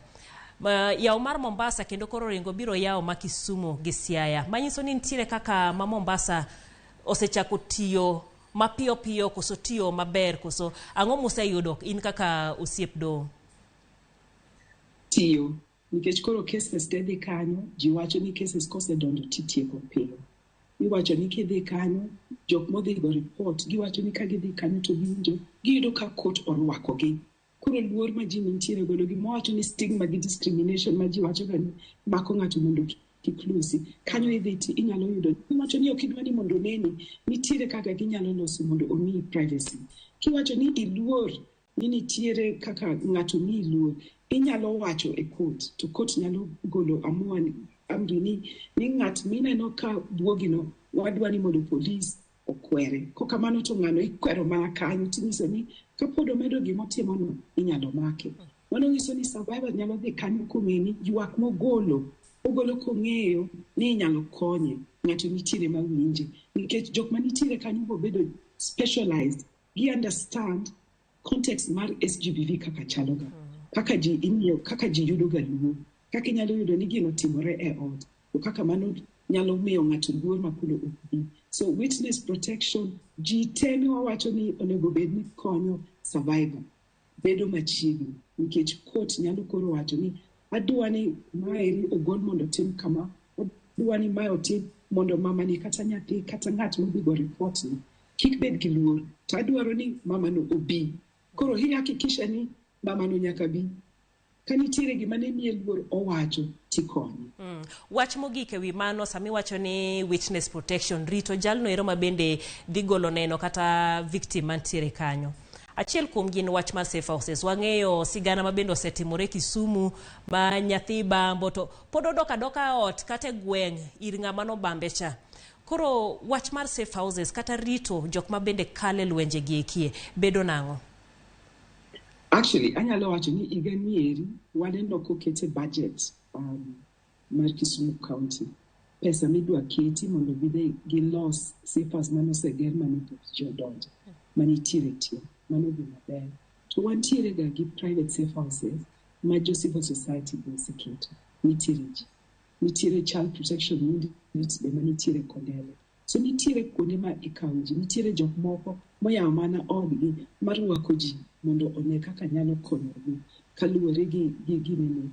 Yaw mar Mombasa kendo koro ringo biro yawo ma Kisumu gi Siaya. Manyiso ni nitiere kaka ma Mombasa osechako tiyo mapiyo piyo koso tiyo maber koso ang'o museyudo in kaka osiep doho?
Tiyo nikech koro cases te dhi kanyo, ji wacho ni cases kosedonjo titieko piyo. Iwacho ni kidhi kanyo, jok modhi go report giwacho ni ka gidhi kanyo to giwinjo giyudo ka court orwakogi. Koro luor ma ji nitiere godo gima wacho ni stigma gi discrimination ma ji wacho ga ni mako ng'ato mondo kik losi. Kanyo idhi ti inyalo yudo iwacho ni ok idwa ni mondo oneni, nitiere kaka ginyalo loso mondo omiyi privacy. Kiwacho ni iluor ni nitiere kaka ng'ato miyi luor, inyalo wacho e court to court nyalo golo amua amri ni ng'at mineno ka buogino wadwa ni mondo polis okwere. Kokamano to ng'ano ikwero mana kanyo tinyiso ni kapod omedo gimotimono inyalo make. Mano nyiso ni survivor nyalo dhi kanyo kong'e ni ywak mogolo ogolo kong'eyo ni inyalo konye ng'ato nitiere mawinje nikech jok manitiere kanyo bobedo specialized gi understand context mar SGBV kaka chaloga kaka ji ing'iyo kaka ji yudo ga luor kaka inyalo yudo ni gino timore e ot to kaka mano nyalo miyo ng'ato luor ma koro ok bi. So witness protection ji te miwawacho ni onego bed ni konyo survivor bedo machiegni nikech court nyalo koro wacho ni adwa ni maeri ogol mondo otim kama, dwa ni mae otim mondo mamani kata nyathi kata ng'at modhi go report ni kik bed gi luor to adwaro ni mamano obi koro ihakikisha ni mamano nyaka bi ka nitiere gima ne miye luor owacho tikonye.
Wach mogik ewi mano sama iwacho ni witness protection rito jalno ero ma bende dhi golo neno kata victim mantiere kanyo. Achiel kuom gin wach mar safe houses. Wang'eyo sigana ma bende osetimore Kisumu ma nyathi bambo to pod odok adoka ot kata e gweng' ir ng'ama nobambe cha. Koro wach mar safe houses kata rito jok ma bende kale lwenje gi ekie bedo nang'o?
Actually, anyalo wacho ni higa ni eri waneno kokete budget mar Kisumu County. Pesa midwa keti mondo gidhi gilos safe house manoseger mane pok ji odonje manitiere tie. Mano gima ber. To wantiere ga gi private safe houses ma jo civil society be oseketo. Nitiere ji. Nitiere child protection unit be manitiere Kondele. So nitiere kuonde ma ikawo ji, nitiere jok moko moyawo mana odgi mar rwako ji mondo one kaka nyalo konyogi kaluwore gi ginene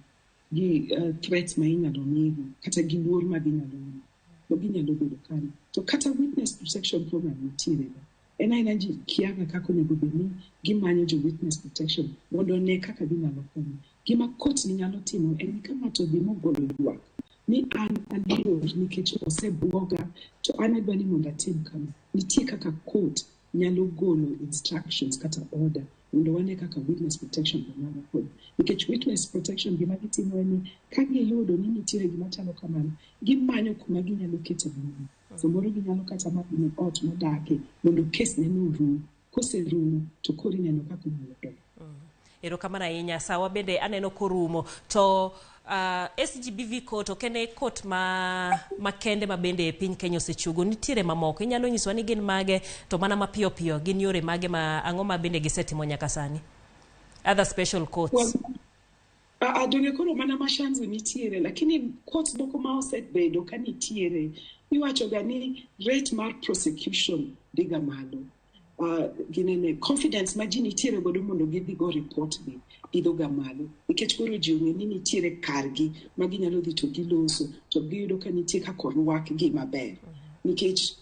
gi threats ma inyalo migi kata gi luor ma ginyalo winjo to ginyalo bedo kanyo. To kata witness protection program nitiere ga. En aena ji kiaga kaka onego bed ni gimanyo jo witness protection mondo one kaka ginyalo konyo. Gima court ni nyalo timo en ni ka ng'ato odhi mogolo ywak ni an aluor nikech osebuoga to an adwa ni mondo atim kama. Nitie kaka court nyalo golo instructions kata order mondo wane kaka witness protection be nyalo konyo. Nikech witness protection gima gitimo en ni ka giyudo ni nitiere gima chalo kamano, gimanyo kuma ginyalo kete ng'ano. Samoro ginyalo kata manyo ot modake mondo kes ne no orum. Koserumo to koro ineno kaka onyalo dok.
Erokamano ahinya. Sawa bende aneno korumo. To SGBV court ok en court ma makende ma bende piny Kenya osechugo. Nitiere mamoko. Inyalo nyisowa ni gin mage to mana mapiyo piyo gin yore mage ma ang'o ma bende gisetimo nyaka sani? Other special courts.
Well, donge koro mana Mashanzu nitiere, lakini courts moko ma osebedo ka nitiere, iwacho ga ni rate mar prosecution dhiga malo. Ginene confidence ma ji nitiere godo mondo gidhi go report gi idho ga malo nikech koro ji ong'e ni nitiere kargi ma ginyalo dhi to giloso to giyudo ka nitie kaka orwakgi maber nikech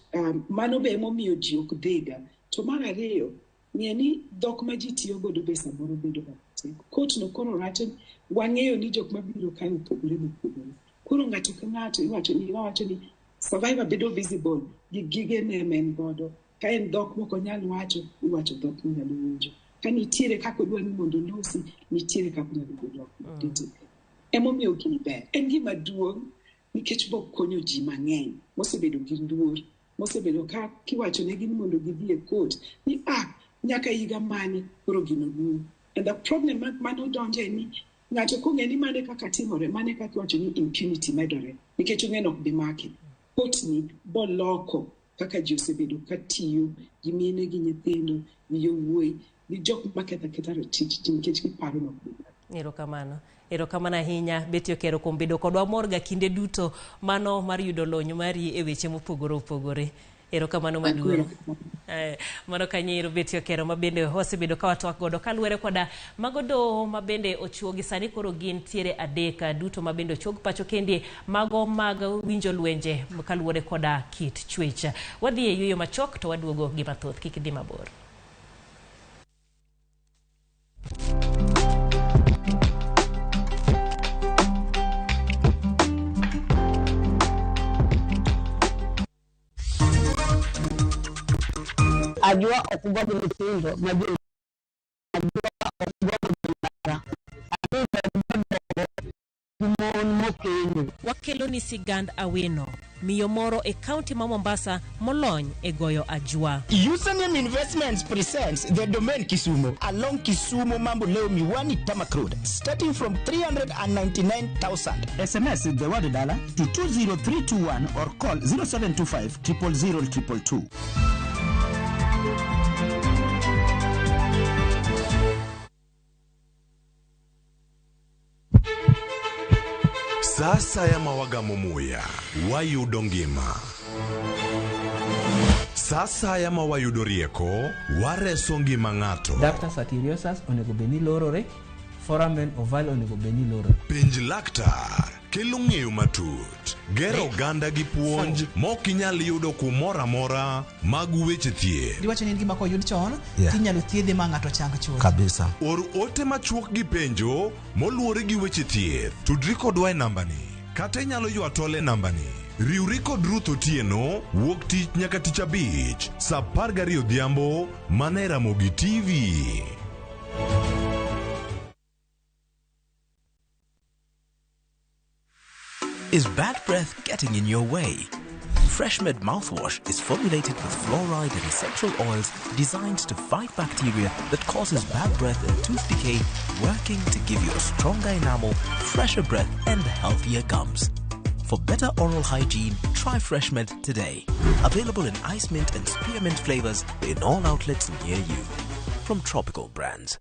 mano be emomiyo ji ok dhiga. To mar ariyo, ng'e ni dhok ma ji tiyo godo be samoro bedo ga matek. Court no koro wacho wang'eyo ni jok mabiro kae opogore mopogore. Koro ng'ato ka ng'ato iwacho ni wawacho ni survivor bedo visible gi gige ne ma en godo. Ka en dhok mok onyal wacho, iwacho dhok monyalo winjo. Ka nitiere kaka odwa ni mondo olosi, nitiere kaka onyalo bedo accommodated. Emomiyo gini ber. En gima duong' nikech bokonyo ji mang'eny mosebedo gi luor, mosebedo ka kiwachonegi ni mondo gidhi e court ni nyaka higa mane koro gino duong'. And the problem mano donje ni ng'ato kong'e ni mane kaka timore, mane kaka iwacho ni impunity medore nikech ong'e ni ok bi make. Court ni boloko kaka ji osebedo ka tiyo gi mine gi nyithindo gi yowuoyi gi jok maketho aketha ratich ji nikech giparo ni ok bi make.
Erokamano. Erokamano ahinya Betty Okero kuom bedo kodwa mor ga kinde duto mano mar yudo lony mari e weche mopogore opogore. Erokamano maduong'. Mano kanyo Betty Okero ma bende wasebedo ka watwak godo kaluwore koda mago doho ma bende ochuogi sani koro gin tiere adek duto ma bende ochuog pacho kendi mago mag winjo lwenje kaluwore koda kit chwech. Wadhi e yueyo machuok to waduogo gi mathoth, kik idhi mabor.
Ajua ok go nyithindo ma jo ajua ok go jomara. Mon mokendo.
Wakelo ni sigand Awino, miyo moro e kaunti ma Mombasa molony e goyo ajwa.
Username Investments presents the Domain Kisumu along Kisumu Mamboleo Miwani Tarmac Road, starting from 399,000.
SMS the word dollar to 20321 or call 0725 000 222.
Sasa ya mawagamo muya wayudo ngima. Sasa ya mawayudo rieko wareso ngima ng'ato.
Ductus arteriosus onego bed ni lorore, foramen ovale onego bed ni lorore.
Penj laktar. kelo ng'eyo matut, gero oganda gi puonj mok inyal yudo kumoro amora mag weche thieth.
Diwacho ni en gima koyud chon
Yeah.
tinyalo thiedhe ma ng'ato chang chuth.
Kabisa. Or ote machuok gi penjo moluwore gi weche thieth. Tudri kodwa e nambani kata inyalo ywa tol e nambani. Riwri kod Ruth Otieno wuok tich nyaka tich abich saa 12 odhiambo mana e Ramogi TV.
Is bad breath getting in your way? FreshMed mouthwash is formulated with fluoride and essential oils designed to fight bacteria that causes bad breath and tooth decay, working to give you a stronger enamel, fresher breath, and healthier gums. For better oral hygiene, try FreshMed today. Available in ice mint and spearmint flavors in all outlets near you. From Tropical Brands.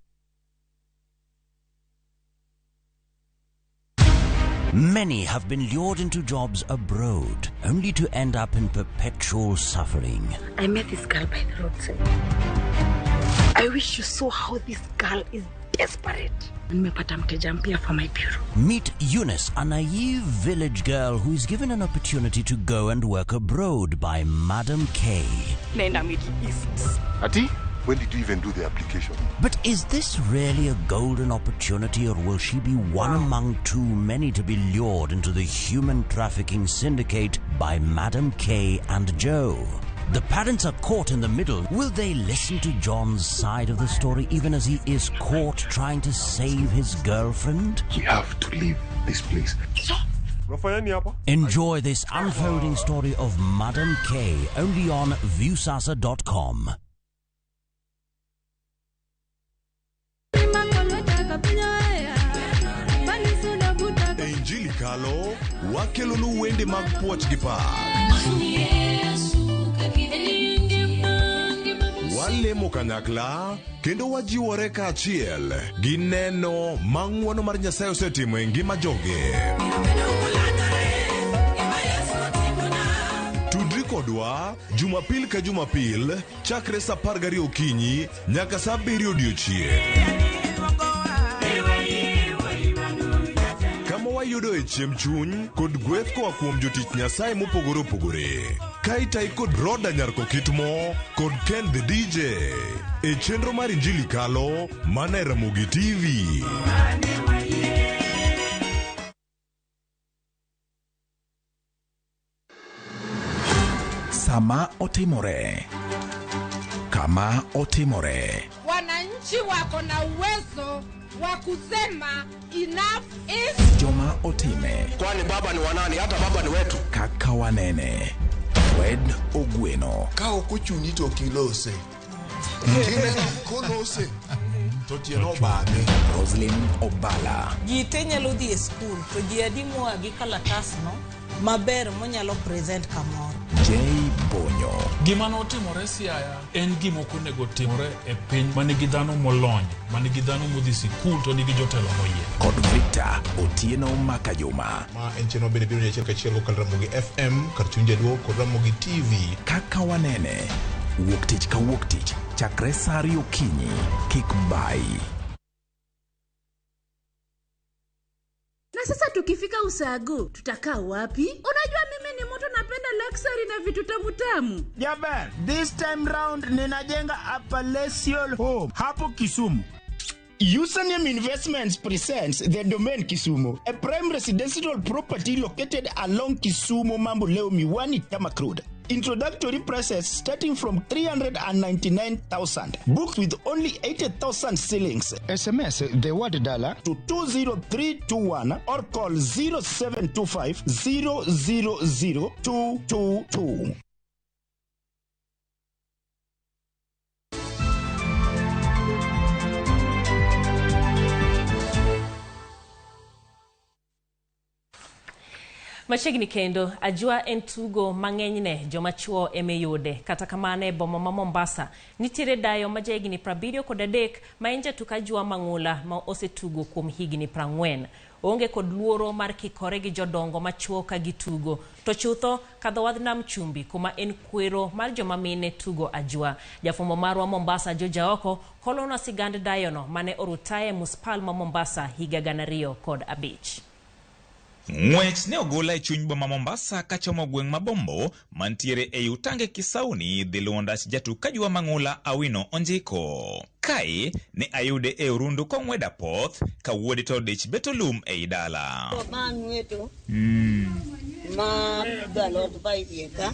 Many have been lured into jobs abroad, only to end up in perpetual suffering.
I met this girl by the roadside. I wish you saw how this girl is desperate. Nimepata mteja mpya for my bureau.
Meet Eunice, a naive village girl who is given an opportunity to go and work abroad by Madam K.
Naenda Middle East.
Ati, when did you even do the application?
But is this really a golden opportunity, or will she be one among too many to be lured into the human trafficking syndicate by Madam K and Joe? The parents are caught in the middle. Will they listen to John's side of the story even as he is caught trying to save his girlfriend?
We have to leave this place.
Unafanya nini hapa?
Enjoy this unfolding story of Madam K only on Viewsasa.com.
E Injili Kalo wakelonu wende mag puoch gi pak. Walemo kanyakla kendo wajiwore kaachiel gi neno ma ng'wono mar Nyasaye osetimo e ngima joge. Tudri kodwa Jumapil ka Jumapil chakre saa 12 okinyi nyaka saa 7 odiochieng'. Kama wayudoe chiemb chuny kod gweth koa kuom jotich Nyasaye mopogore opogore. Ka itayi kod Roda Nyar Kokitmo kod Ken the DJ e chenro mar Injili Kalo mana e Ramogi TV.
Sama otimore. Kama otimore.
Wananchi wako na uwezo wa kusema enough is
Joma otime.
Kwani baba ni wanani? Hata baba ni wetu.
Kaka wanene. Fred Ogweno.
Ka ok ochuni to ok ilose. Kineno kolose to tiende obame.
Roslyn Obala.
Ji te nyalo dhi e skul to ji adi moa gi kalatasno maber monyalo present kamoro.
J Bonyo.
Gima notimore Siaya en gima ok onego timore e piny ma nigi dhano molony, ma nigi dhano modhi sikul to nigi jotelo moyier.
Kod Victor Otieno Makajuma.
Ma en chenro bende biro ni achiel kachiel kokalo Ramogi FM kar chuny jaluo kod Ramogi TV.
Kaka wanene. Wuok tich ka wuok tich chakre saa ariyo okinyi. Kik bayi.
Na sasa tukifika Usago tutakaa wapi? Unajua mimi ni mtu napenda luxury na vitu tamu tamu.
Jaber, this time round ninajenga a palatial home hapo Kisumu. Usanium Investments presents the Domain Kisumu, a prime residential property located along Kisumu Mamboleo Miwani Tarmac Road. Introductory prices starting from 399,000. Booked with only 80,000 shillings. SMS the word dollar to 20321 or call 0725 000 222.
Machiegni kendo, ajua en tugo mang'enyne joma chuo emeyude. Kata kamano e boma ma Mombasa, nitiere dayo ma jahigni 73 ma en jatuk ajua mang'ula ma osetugo kuom higni 40. Oonge kod luoro mar kikore gi jodongo machuo ka gitugo. To chutho, kadho wadh nam chumbi kuma en kwero mar joma mine tugo ajua. Jafwambo marwa Mombasa George Aoko kolonwa sigand dayono mane orutaye muspal ma Mombasa higa 2005.
Ng'wech ne ogola e chuny boma Mombasa kachomo gweng' ma Bombo mantiere ei Utange Kisauni dhi luwo ndach jatuk Kajua Mang'ula Awino Onjiko. Kae ne ayude e orundu kong'wedo apoth ka wuode to odich beto lum ei dala.
Ma ng'weto ma pidho alot ba iye ka.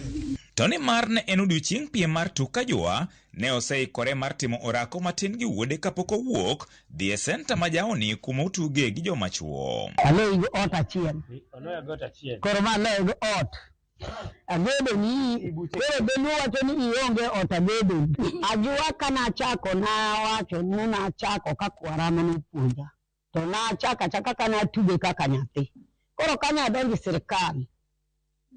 To nimar ne en odiochieng' piem mar tuk Kajua, ne oseikore mar timo orako matin gi wuode kapok owuok dhi e senta ma Jaoni kuma otuge gi joma chuo.
Aloyi gi ot achiel. Koro ma aloyi gi ot. Agedo ni koro dholuo wacho ni ionge ot agedo. Ajua ka nachako nawacho ni nachako ka kwara mane opuonja. To nachako achaka ka natuge kaka nyathi. Koro ka nadonjo e sirkal,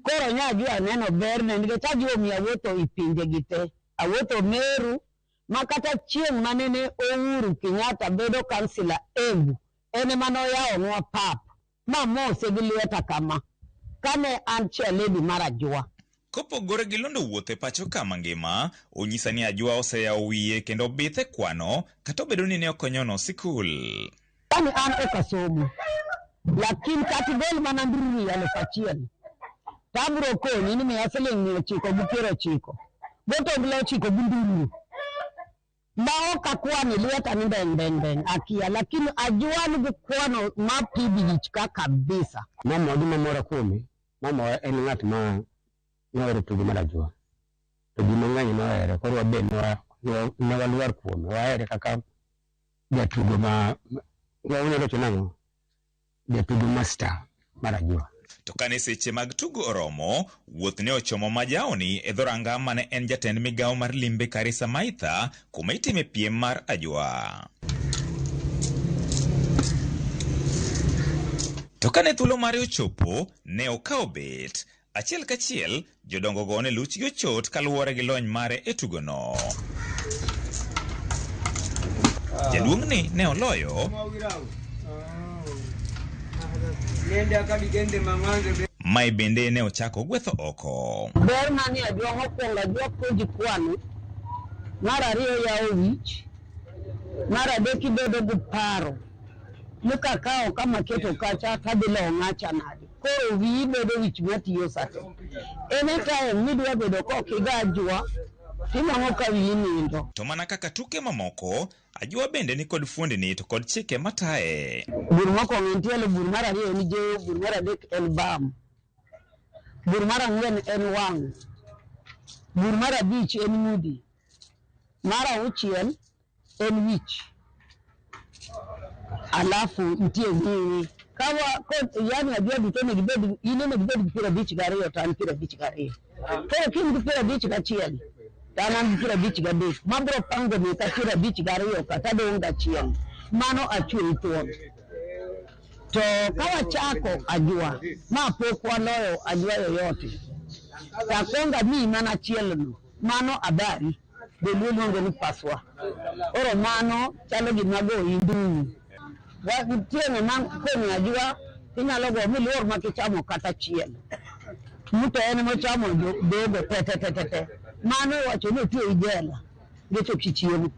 koro ne ajua neno berne nikech ajua omiyo awuotho e pinje gi te. Awuotho Meru ma kata chieng' manene Uhuru Kenyatta bedo kansila Embu, en ema noyawonwa pap mamose gi lweta kama kane an chairlady mar Ajua.
Kopogore gi londo wuoth e pacho ka mangima, onyisa ni Ajua oseyawo wiye kendo bith e kwano kata obedo ni ne ok onyono sikul.
Kane an ok asomo, lakini kata igol mana ndururu 1000, to abiro konyi ni miya siling 990, gotongla 9 gi ndururu. Ma ok akwani lweta ni mbeng mbeng mbeng akia, lakini Ajua nigi kwano ma pidhi wich ka kabisa.
Mama gima mora kuome, mama en ng'at ma nohero tugo mar Ajua. To ji mang'eny nohere, koro wabe ne walwar kuome, wahere kaka jatugo ma, wanyalo wacho nang'o? Jatugo ma star mar Ajua.
To kane seche mag tugo oromo, wuoth ne ochomo Majaoni e dhoranga mane en jatend migawo mar limbe Karisa Maitha kuma itime piem mar Ajua. To kane thuolo mare ochopo, ne okawo bet. Achiel kachiel, jodongo go ne luchgi ochot kaluwore gi lony mare e tugono. Jaduong'ni ne oloyo. Mae bende ne ochako gwetho oko.
Ber manie Ajua mokwongo, Ajua puonji kwano, mar ariyo yawo wich, mar adek ibedo gi paro ni kakawo kama keto kacha tadhi lowo ng'acha nade. Koro wiyi bedo wich matiyo sate. Anytime midwa bedo kok iga Ajua, tinwang'o ka wiyi nindo.
To mana kaka tuke mamoko, Ajua bende ni kod fuondni to kod chike mataye.
Bur mokwongo en tielo, bur mar ariyo en jeyo, bur mar adek en bam, bur mar ang'wen en wang', bur mar abich en ng'udi, mar auchiel en wich, alafu nitie ng'iwi. Yani Ajua duto onego ibed, in onego ibed gi 52 to an 52. Koro ka in gi 51 to an an gi 53, mabiro pango meka 52 ka tadong' gachiel. Mano achweyi thuon. To ka wachako Ajua, ma pok waloyo Ajua yoyote, to akwongo amiyi mana achielno, mano abari, dholuo luongo ni paswa. Koro mano chalo gima goyi nduru. Nitie ng'ama konyo Ajua, inyalo go miluor ma kichamo kata achiel. Muto en mochamo dogo te te te te te. Mano iwacho ni otweyi jela, nikech ok ichiemo.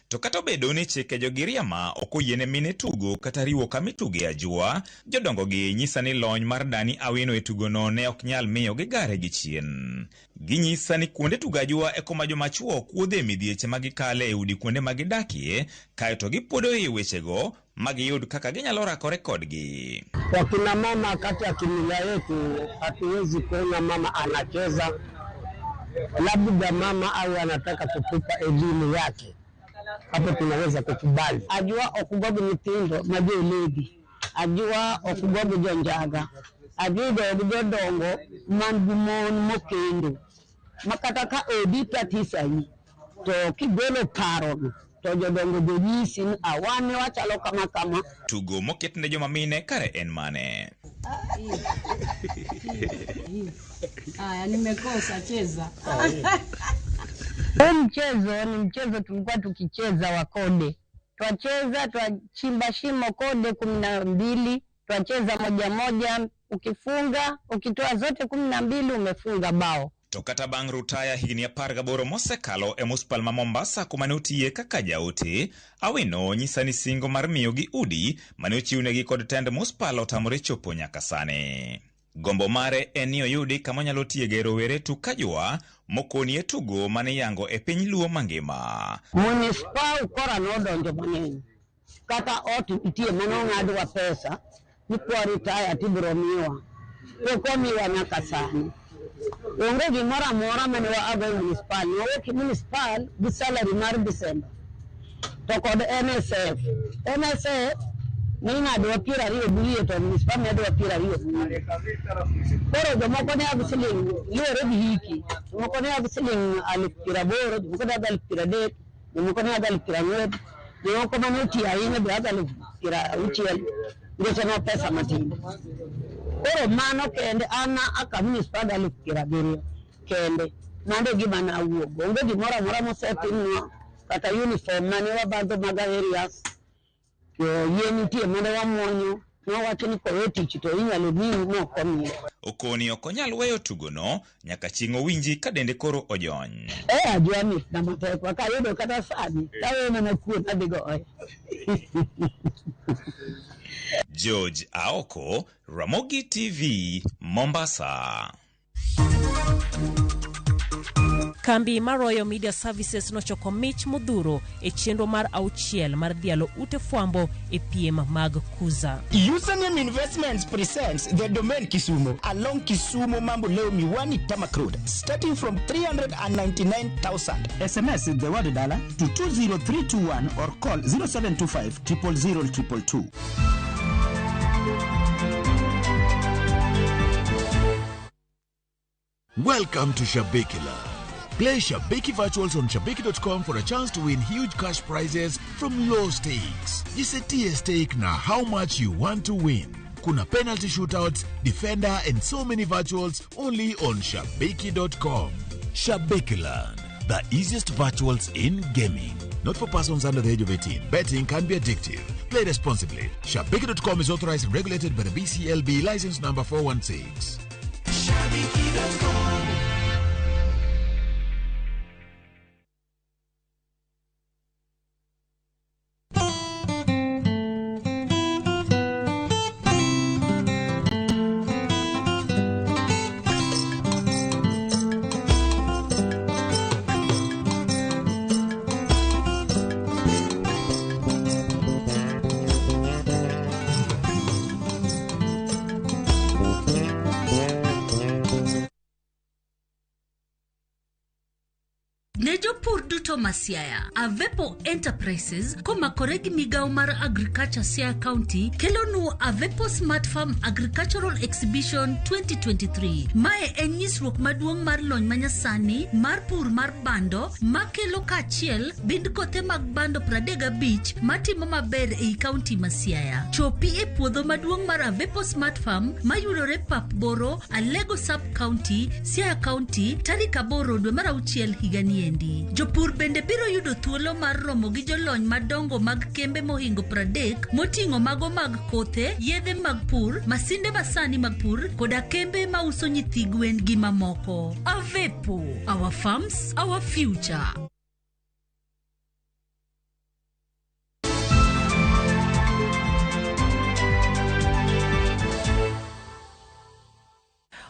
To kata obedo ni chike jogiriama ok oyiene mine tugo kata riwo kama ituge Ajua, jodongo gi nyisa ni lony mar Dani Awino e tugono ne ok nyal miyo gigare gi chien. Ginyisa ni kuonde tugo Ajua e kuma joma chuo kuodhe midhieche ma gikale e udi kuonde ma gidakie, kaeto gipuodo ei wechego ma giyud kaka ginyalo rakore kodgi.
Wakina mama kati ya kimila yetu hatuwezi kuona mama anacheza, labda mama au anataka kutupa elimu yake, hapo tunaweza kukubali.
Ajua ok go gi nyithindo ma joledi, Ajua ok go gi jonjaga, Ajua igoyo gi jodongo man gi mon mokendo, ma kata ka odi tatisayi to kigolo parono to jodongo jonyisi ni wan wachalo kama kama.
Tugo moket ne joma mine kare en mane?
Aya, nimekosa cheza.
Huu mchezo ni mchezo tulikuwa tukicheza wa kode. Twacheza, twachimba shimo kode 12, twacheza moja moja, ukifunga, ukitoa zote 12 umefunga bao.
To kata bang' rutaya higni 18 mosekalo e muspal ma Mombasa kuma ne otiye kaka jaote, Awino nyisa ni singo mar miyogi udi mane ochiwnegi kod tend muspal otamore chopo nyaka sani. Gombo mare en ni oyudi kama onyalo tiege rowere tuk ajwa mokoni e tugo mane iyango e piny Luo mangima.
Munispa ukora nodonjo mang'eny. Kata ot nitie mane ong'adwa pesa ni kwa retire tibiro miwa. Pok omiwa nyaka sani. Onge gimoro amora mane waago e municipal. Ne wawuok e municipal gi salary mar December to kod NSF. NSF ne ing'adowa 20 gi wiye to municipal medowa 20 gi wiye. Koro jomoko ne ago siling luwore gi hiki. Jomoko ne ago siling 80,000, jomoko ne ago 30,000, jomoko ne ago 40,000, jomoko mane otiyo ahinya be ago 60,000. Ngeche no pesa matin. Koro mano kende an aka municipal 70,000 kende. Mano e gima nawuok. Onge gimoro amora mosetimnwa kata uniform mane wabadho mag areas. Yien nitie mane wamuonyo. Nowacho ni kowe tich to inyalo miyi mok omiyo.
Okoni ok onyal weyo tugono nyaka chieng' owinji ka dende koro ojony.
Ajwa mitna matek kayudo kata sani taweyo mana kuon adhi goyo.
George Aoko, Ramogi TV, Mombasa.
Kambi mar Royal Media Services nochoko mich modhuro e chenro mar 6 mar dhialo ute fwambo e piem mag Kuza.
Username Investments presents the Domain Kisumu along Kisumu Mamboleo Miwani Tarmac Road, starting from 399,000.
SMS the word dollar to 20321 or call 0725 000 222.
Welcome to Shabiki Land. Play Shabiki Virtuals on Shabiki.com for a chance to win huge cash prizes from low stakes. Jisetie stake na how much you want to win. Kuna penalty shootouts, defender and so many virtuals only on Shabiki.com. Shabiki Land, the easiest virtuals in gaming. Not for persons under the age of 18. Betting can be addictive. Play responsibly. Shabiki.com is authorized and regulated by the BCLB license number 416.
Shabiki.com.
Ne jopur duto ma Siaya, Avepo Enterprises komakore gi migawo mar Agriculture Siaya County kelonu Avepo Smart Farm Agricultural Exhibition 2023. Mae en nyisruok maduong' mar lony manyasani mar pur mar bando makelo kaachiel bind kothe mag bando 35 matimo maber ei kaunti ma Siaya. Chopi e puodho maduong' mar Avepo Smart Farm mayudore Pap Boro, Alego Sub County, Siaya County tarik 8 dwe mar 6 higani endi. Jopur bende biro yudo thuolo mar romo gi jolony madongo mag kembe mohingo 30 moting'o mago mag kothe, yedhe mag pur, masinde masani mag pur koda kembe mauso nyithi gwen gi mamoko. Avepo, our farms, our future.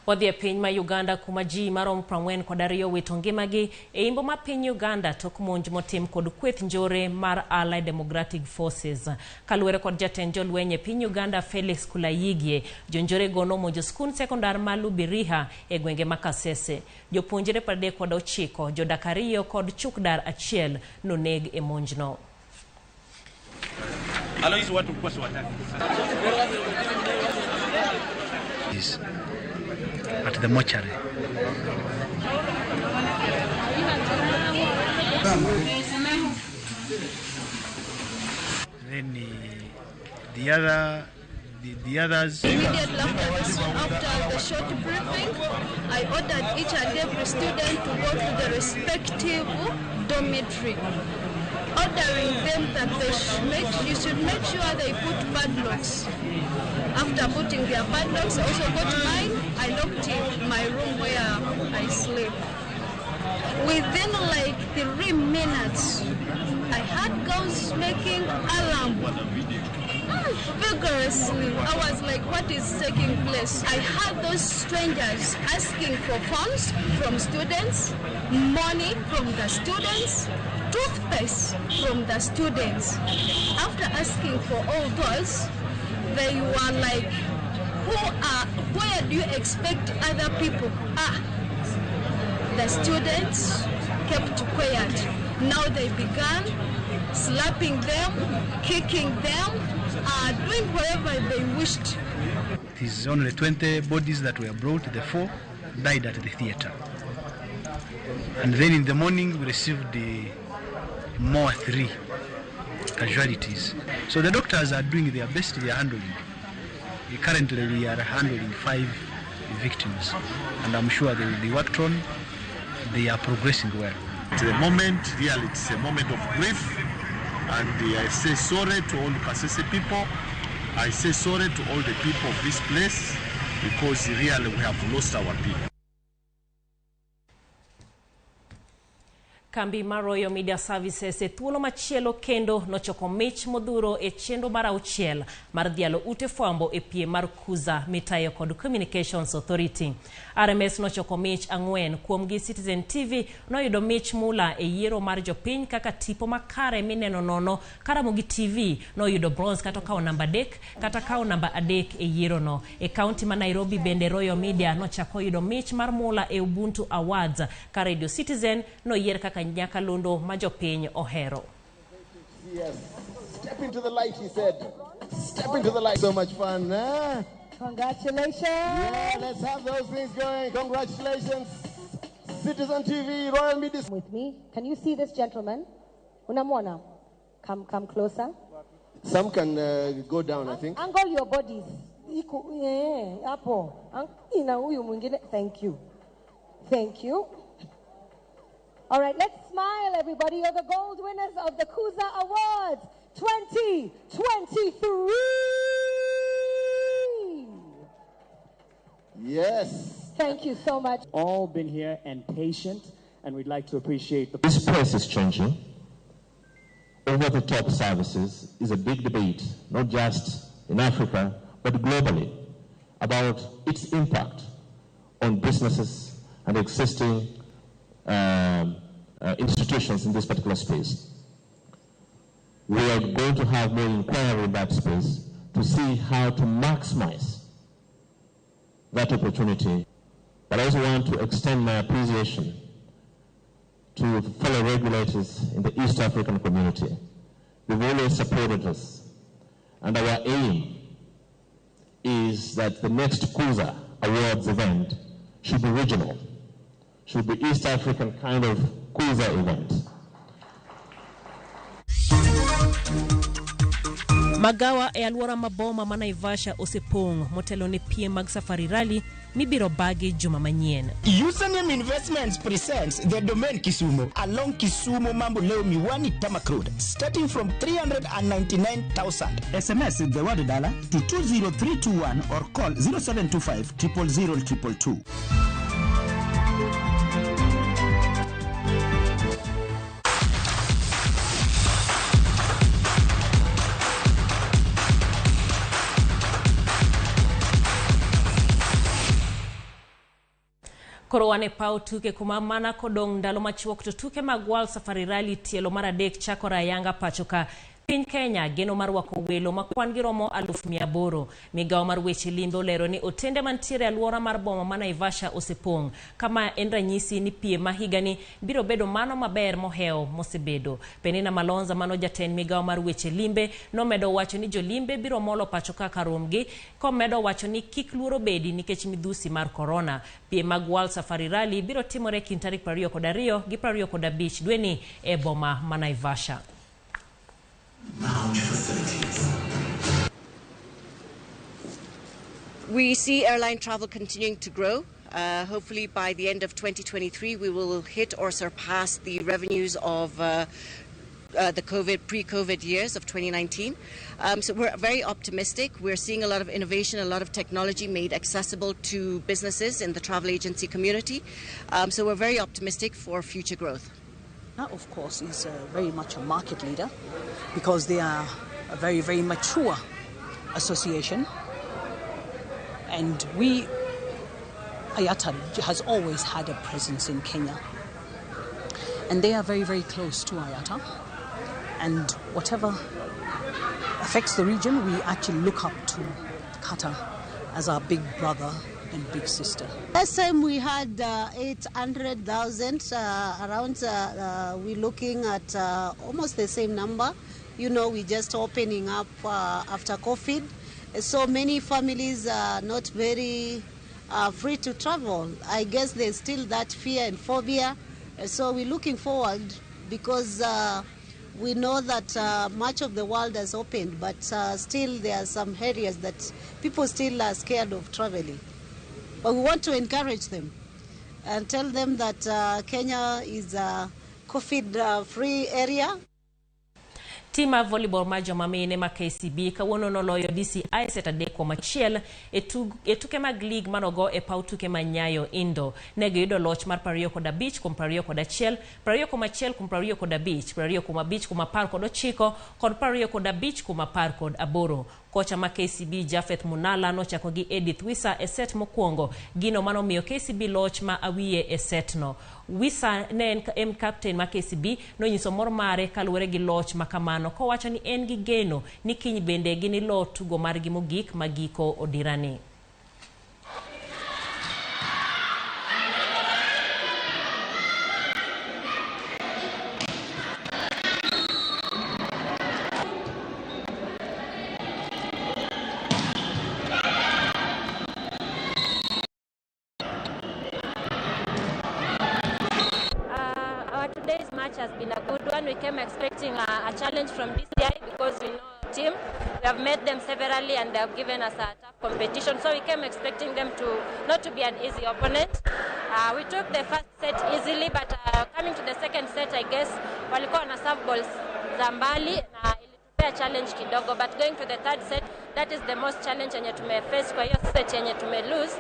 Wadhi e piny ma Uganda kuma ji maromo 42 wito ngimagi e imbo ma piny Uganda tok monj motim kod kweth njore mar Allied Democratic Forces. Kaluwore kod jatend jolweny e piny Uganda Felix Kulayigie, jonjore go nomonjo skund sekondar ma Lubiriha e gwenge ma Kasese. Jopuonjre 39, jodak 2 kod chukdar 1 noneg e monjno.
At the mortuary. Then the others.
Immediately after the short briefing, I ordered each and every student to go to the respective dormitory, ordering them that they should make sure they put padlocks. After putting their padlocks, I also got mine. I locked in my room where I sleep. Within like 3 minutes, I heard girls making alarm vigorously. I was like, what is taking place? I heard those strangers asking for phones from students, money from the students, toothpaste from the students. After asking for all those, they were like, where do you expect other people are? The students kept quiet. Now they began slapping them, kicking them, doing whatever they wished.
It is only 20 bodies that were brought. The 4 died at the theater. And then in the morning we received the more 3 casualties. So the doctors are doing their best, they are handling. Currently we are handling 5 victims, and I'm sure they will be worked on. They are progressing well.
At the moment, really, it's a moment of grief, and I say sorry to all the Kasese people. I say sorry to all the people of this place, because really we have lost our people.
Kambi mar Royal Media Services e thuolo machielo kendo nochoko mich modhuro e chenro mar 6 mar dhialo ute fwambo e piem mar Kuza mitayo kod Communications Authority. RMS nochoko mich 4 kuomgi. Citizen TV noyudo mich mula e yiero mar jopiny kaka tipo makare mineno nono. Karamogi TV noyudo bronze kata kawo namba 3 kata kawo namba 3 e yiero no. E kaunti ma Nairobi bende Royal Media nochako yudo mich mar mula e Ubuntu Awards ka Radio Citizen noyier kaka nyakalondo ma jopiny ohero.
Yes. Step into the light, he said. Step into the light. So much fun, eh?
Congratulations.
Yeah, let's have those things going. Congratulations, Citizen TV, Royal Media.
With me, can you see this gentleman? Unamwona? Come closer.
Some can go down, I think.
Angle your bodies. Hapo. Ina huyu mwingine. Thank you. Thank you. All right, let's smile, everybody. You're the gold winners of the Kuza Awards 2023.
Yes.
Thank you so much.
All been here and patient, and we'd like to appreciate the...
This place is changing. Over-the-top services is a big debate, not just in Africa, but globally, about its impact on businesses and existing institutions in this particular space. We are going to have more inquiry in that space to see how to maximize that opportunity. But I also want to extend my appreciation to fellow regulators in the East African community. They've always supported us. And our aim is that the next Kuza Awards event should be regional, should be East African kind of Kuza event.
Magawa e alwora ma boma ma Naivasha osepong' motelo ne piem mag Safari Rally mibiro bagi juma manyien.
Username Investments presents the Domain Kisumu along Kisumu Mambo Leo Miwani Tamak Road, starting from 399,000.
SMS the word dollar to 20321 or call 0725 000 222.
Koro wan e paw tuke kuma mana kodong' ndalo machuok to tuke mag World Safari Rally tielo mar 3 chakore ayanga pacho ka. Piny Kenya geno mar rwako welo ma kwan gi romo 800,000. Migawo mar weche limbe olero ni otende mantiere e alwora mar boma ma Naivasha osepong'. Kama en ranyisi ni piem ma higani biro bedo mano maber mohewo mosebedo. Penina Malonza mano jatend migawo mar weche limbe nomedo wacho ni jolimbe biro molo pacho ka karomgi, komedo wacho ni kik luoro bedi nikech midhusi mar korona. Piem mag World Safari Rally biro timore kind tarik 22 gi 25 dweni e boma ma Naivasha.
Lounge facilities.
We see airline travel continuing to grow. Hopefully by the end of 2023 we will hit or surpass the revenues of the COVID, pre-COVID years of 2019. So we're very optimistic. We're seeing a lot of innovation, a lot of technology made accessible to businesses in the travel agency community. So we're very optimistic for future growth.
That, of course, is very much a market leader because they are a very, very mature association. And we, IATA, has always had a presence in Kenya. And they are very, very close to IATA. And whatever affects the region, we actually look up to Qatar as our big brother and big sister.
Last time we had 800,000 around, we're looking at almost the same number. You know, we're just opening up after COVID. So many families are not very free to travel. I guess there's still that fear and phobia. So we're looking forward because we know that much of the world has opened, but still there are some areas that people still are scared of traveling. But we want to encourage them and tell them that Kenya is a COVID-free area.
Tim mar volleyball mar joma mine ma KCB kawuono noloyo DCI set 3-1 e tuke mag league manogo e paw tuke ma Nyayo Indo. Ne giyudo loch mar 25 kuom 21, 21 kuom 25, 25 kuom 19 kod 25 kuom 18. Kocha ma KCB Jafeth Munala nochako gi Edith Wisa e set mokwongo, gino manomiyo KCB loch ma awiye e set no. Wisa ne en captain ma KCB nonyiso mor mare kaluwore gi loch ma kamano, kowacho ni en gi geno ni kiny bende ginilo tugo margi mogik ma giko odirani.
Today's match has been a good one. We came expecting a challenge from DCI because we know our team. We have met them severally and they have given us a tough competition. So we came expecting them to not to be an easy opponent. We took the first set easily, but coming to the second set, I guess, walikuwa na serve balls za mbali na ilitupea challenge kidogo. But going to the third set, that is the most challenge yenye tumeface kwa hiyo set yenye tume lose.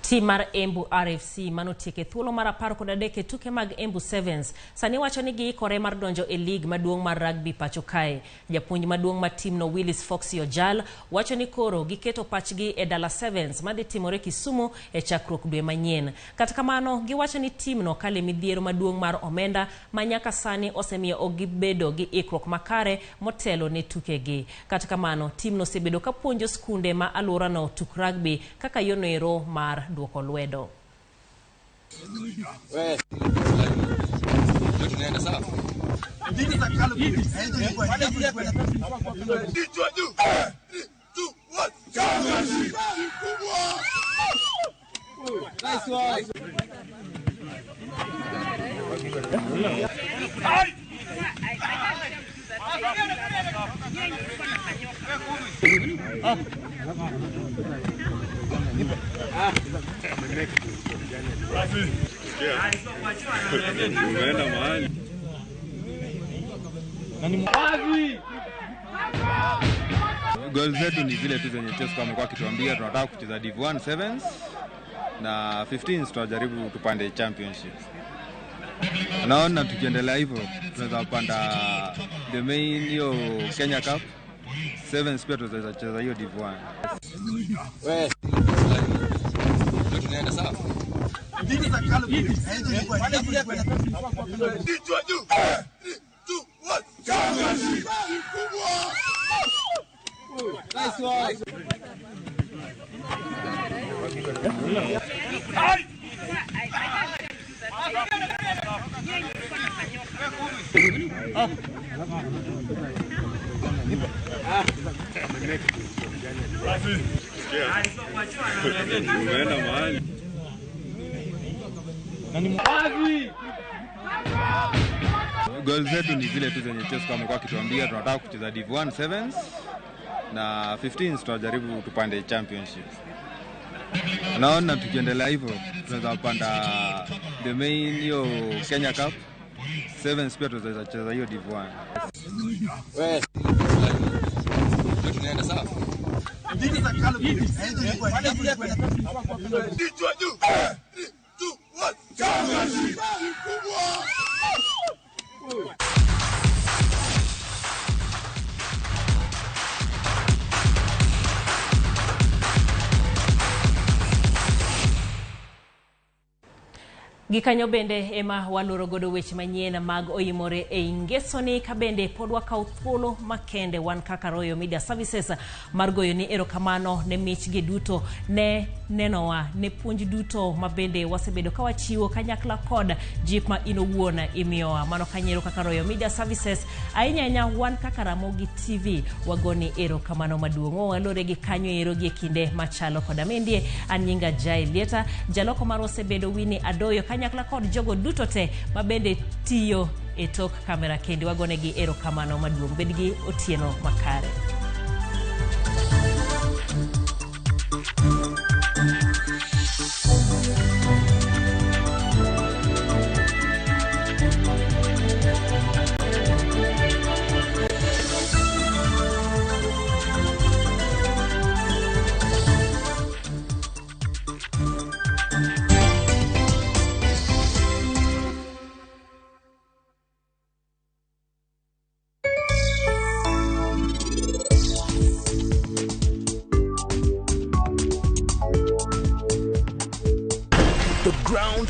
Tim mar Embu RFC manotieko e thuolo mar 13 e tuke mag Embu Sevens sani wacho ni giikore mar donjo e lig maduong' mar rugby pacho kae. Japuonj maduong' mar timno Willis Foxy Ojal wacho ni koro giketo pachgi e Dala Sevens madhi timore Kisumu e chakruok dwe manyien. Kata kamano giwacho ni timno kale midhiero maduong' mar omenda ma nyaka sani osemiyo ok gibedo gi ikruok makare motelo ne tukegi. Kata kamano timno osebedo ka puonjo skunde ma alworano tuk rugby kaka yono mar duoko lwedo.
Goal zetu ni zile tu zenye Chesco amekuwa akituambia tunataka kucheza Div 1 Sevens na 15 tutajaribu tupande championship. Naona tukiendelea hivyo tunaweza kupanda the main hiyo Kenya Cup. Sevens pia tunaweza cheza hiyo Div 1. Goal zetu ni zile tu zenye Chesco amekuwa akituambia tunataka kucheza Div 1 Sevens na 15 tutajaribu tupande championship. Naona tukiendelea hivyo tunaweza kupanda the main hiyo Kenya Cup. Sevens pia tunaweza cheza hiyo Div 1.
Gikanyo bende ema waloro godo weche manyien mag Oimore e Ngesoni, ka bende pod wakawo thuolo makende wan kaka Royal Media Services mar goyo ni erokamano ne michgi duto, ne nenowa, ne puonj duto ma bende wasebedo ka wachiwo kanyakla kod jip ma in owuon imiyowa. Mano kanyero kaka Royal Media Services, ahinya ahinya wan kaka Ramogi TV wagoni erokamano maduong'. Walore gi kanyo ero gi e kinde machalo koda mendie. An nyinga Jai Lieta, jaloko marwa osebedo Winnie Adoyo kanyakla kod jogo duto te mabende tiyo e tok kamera kendo wagonegi erokamano maduong'. Bed gi otieno makare.
The ground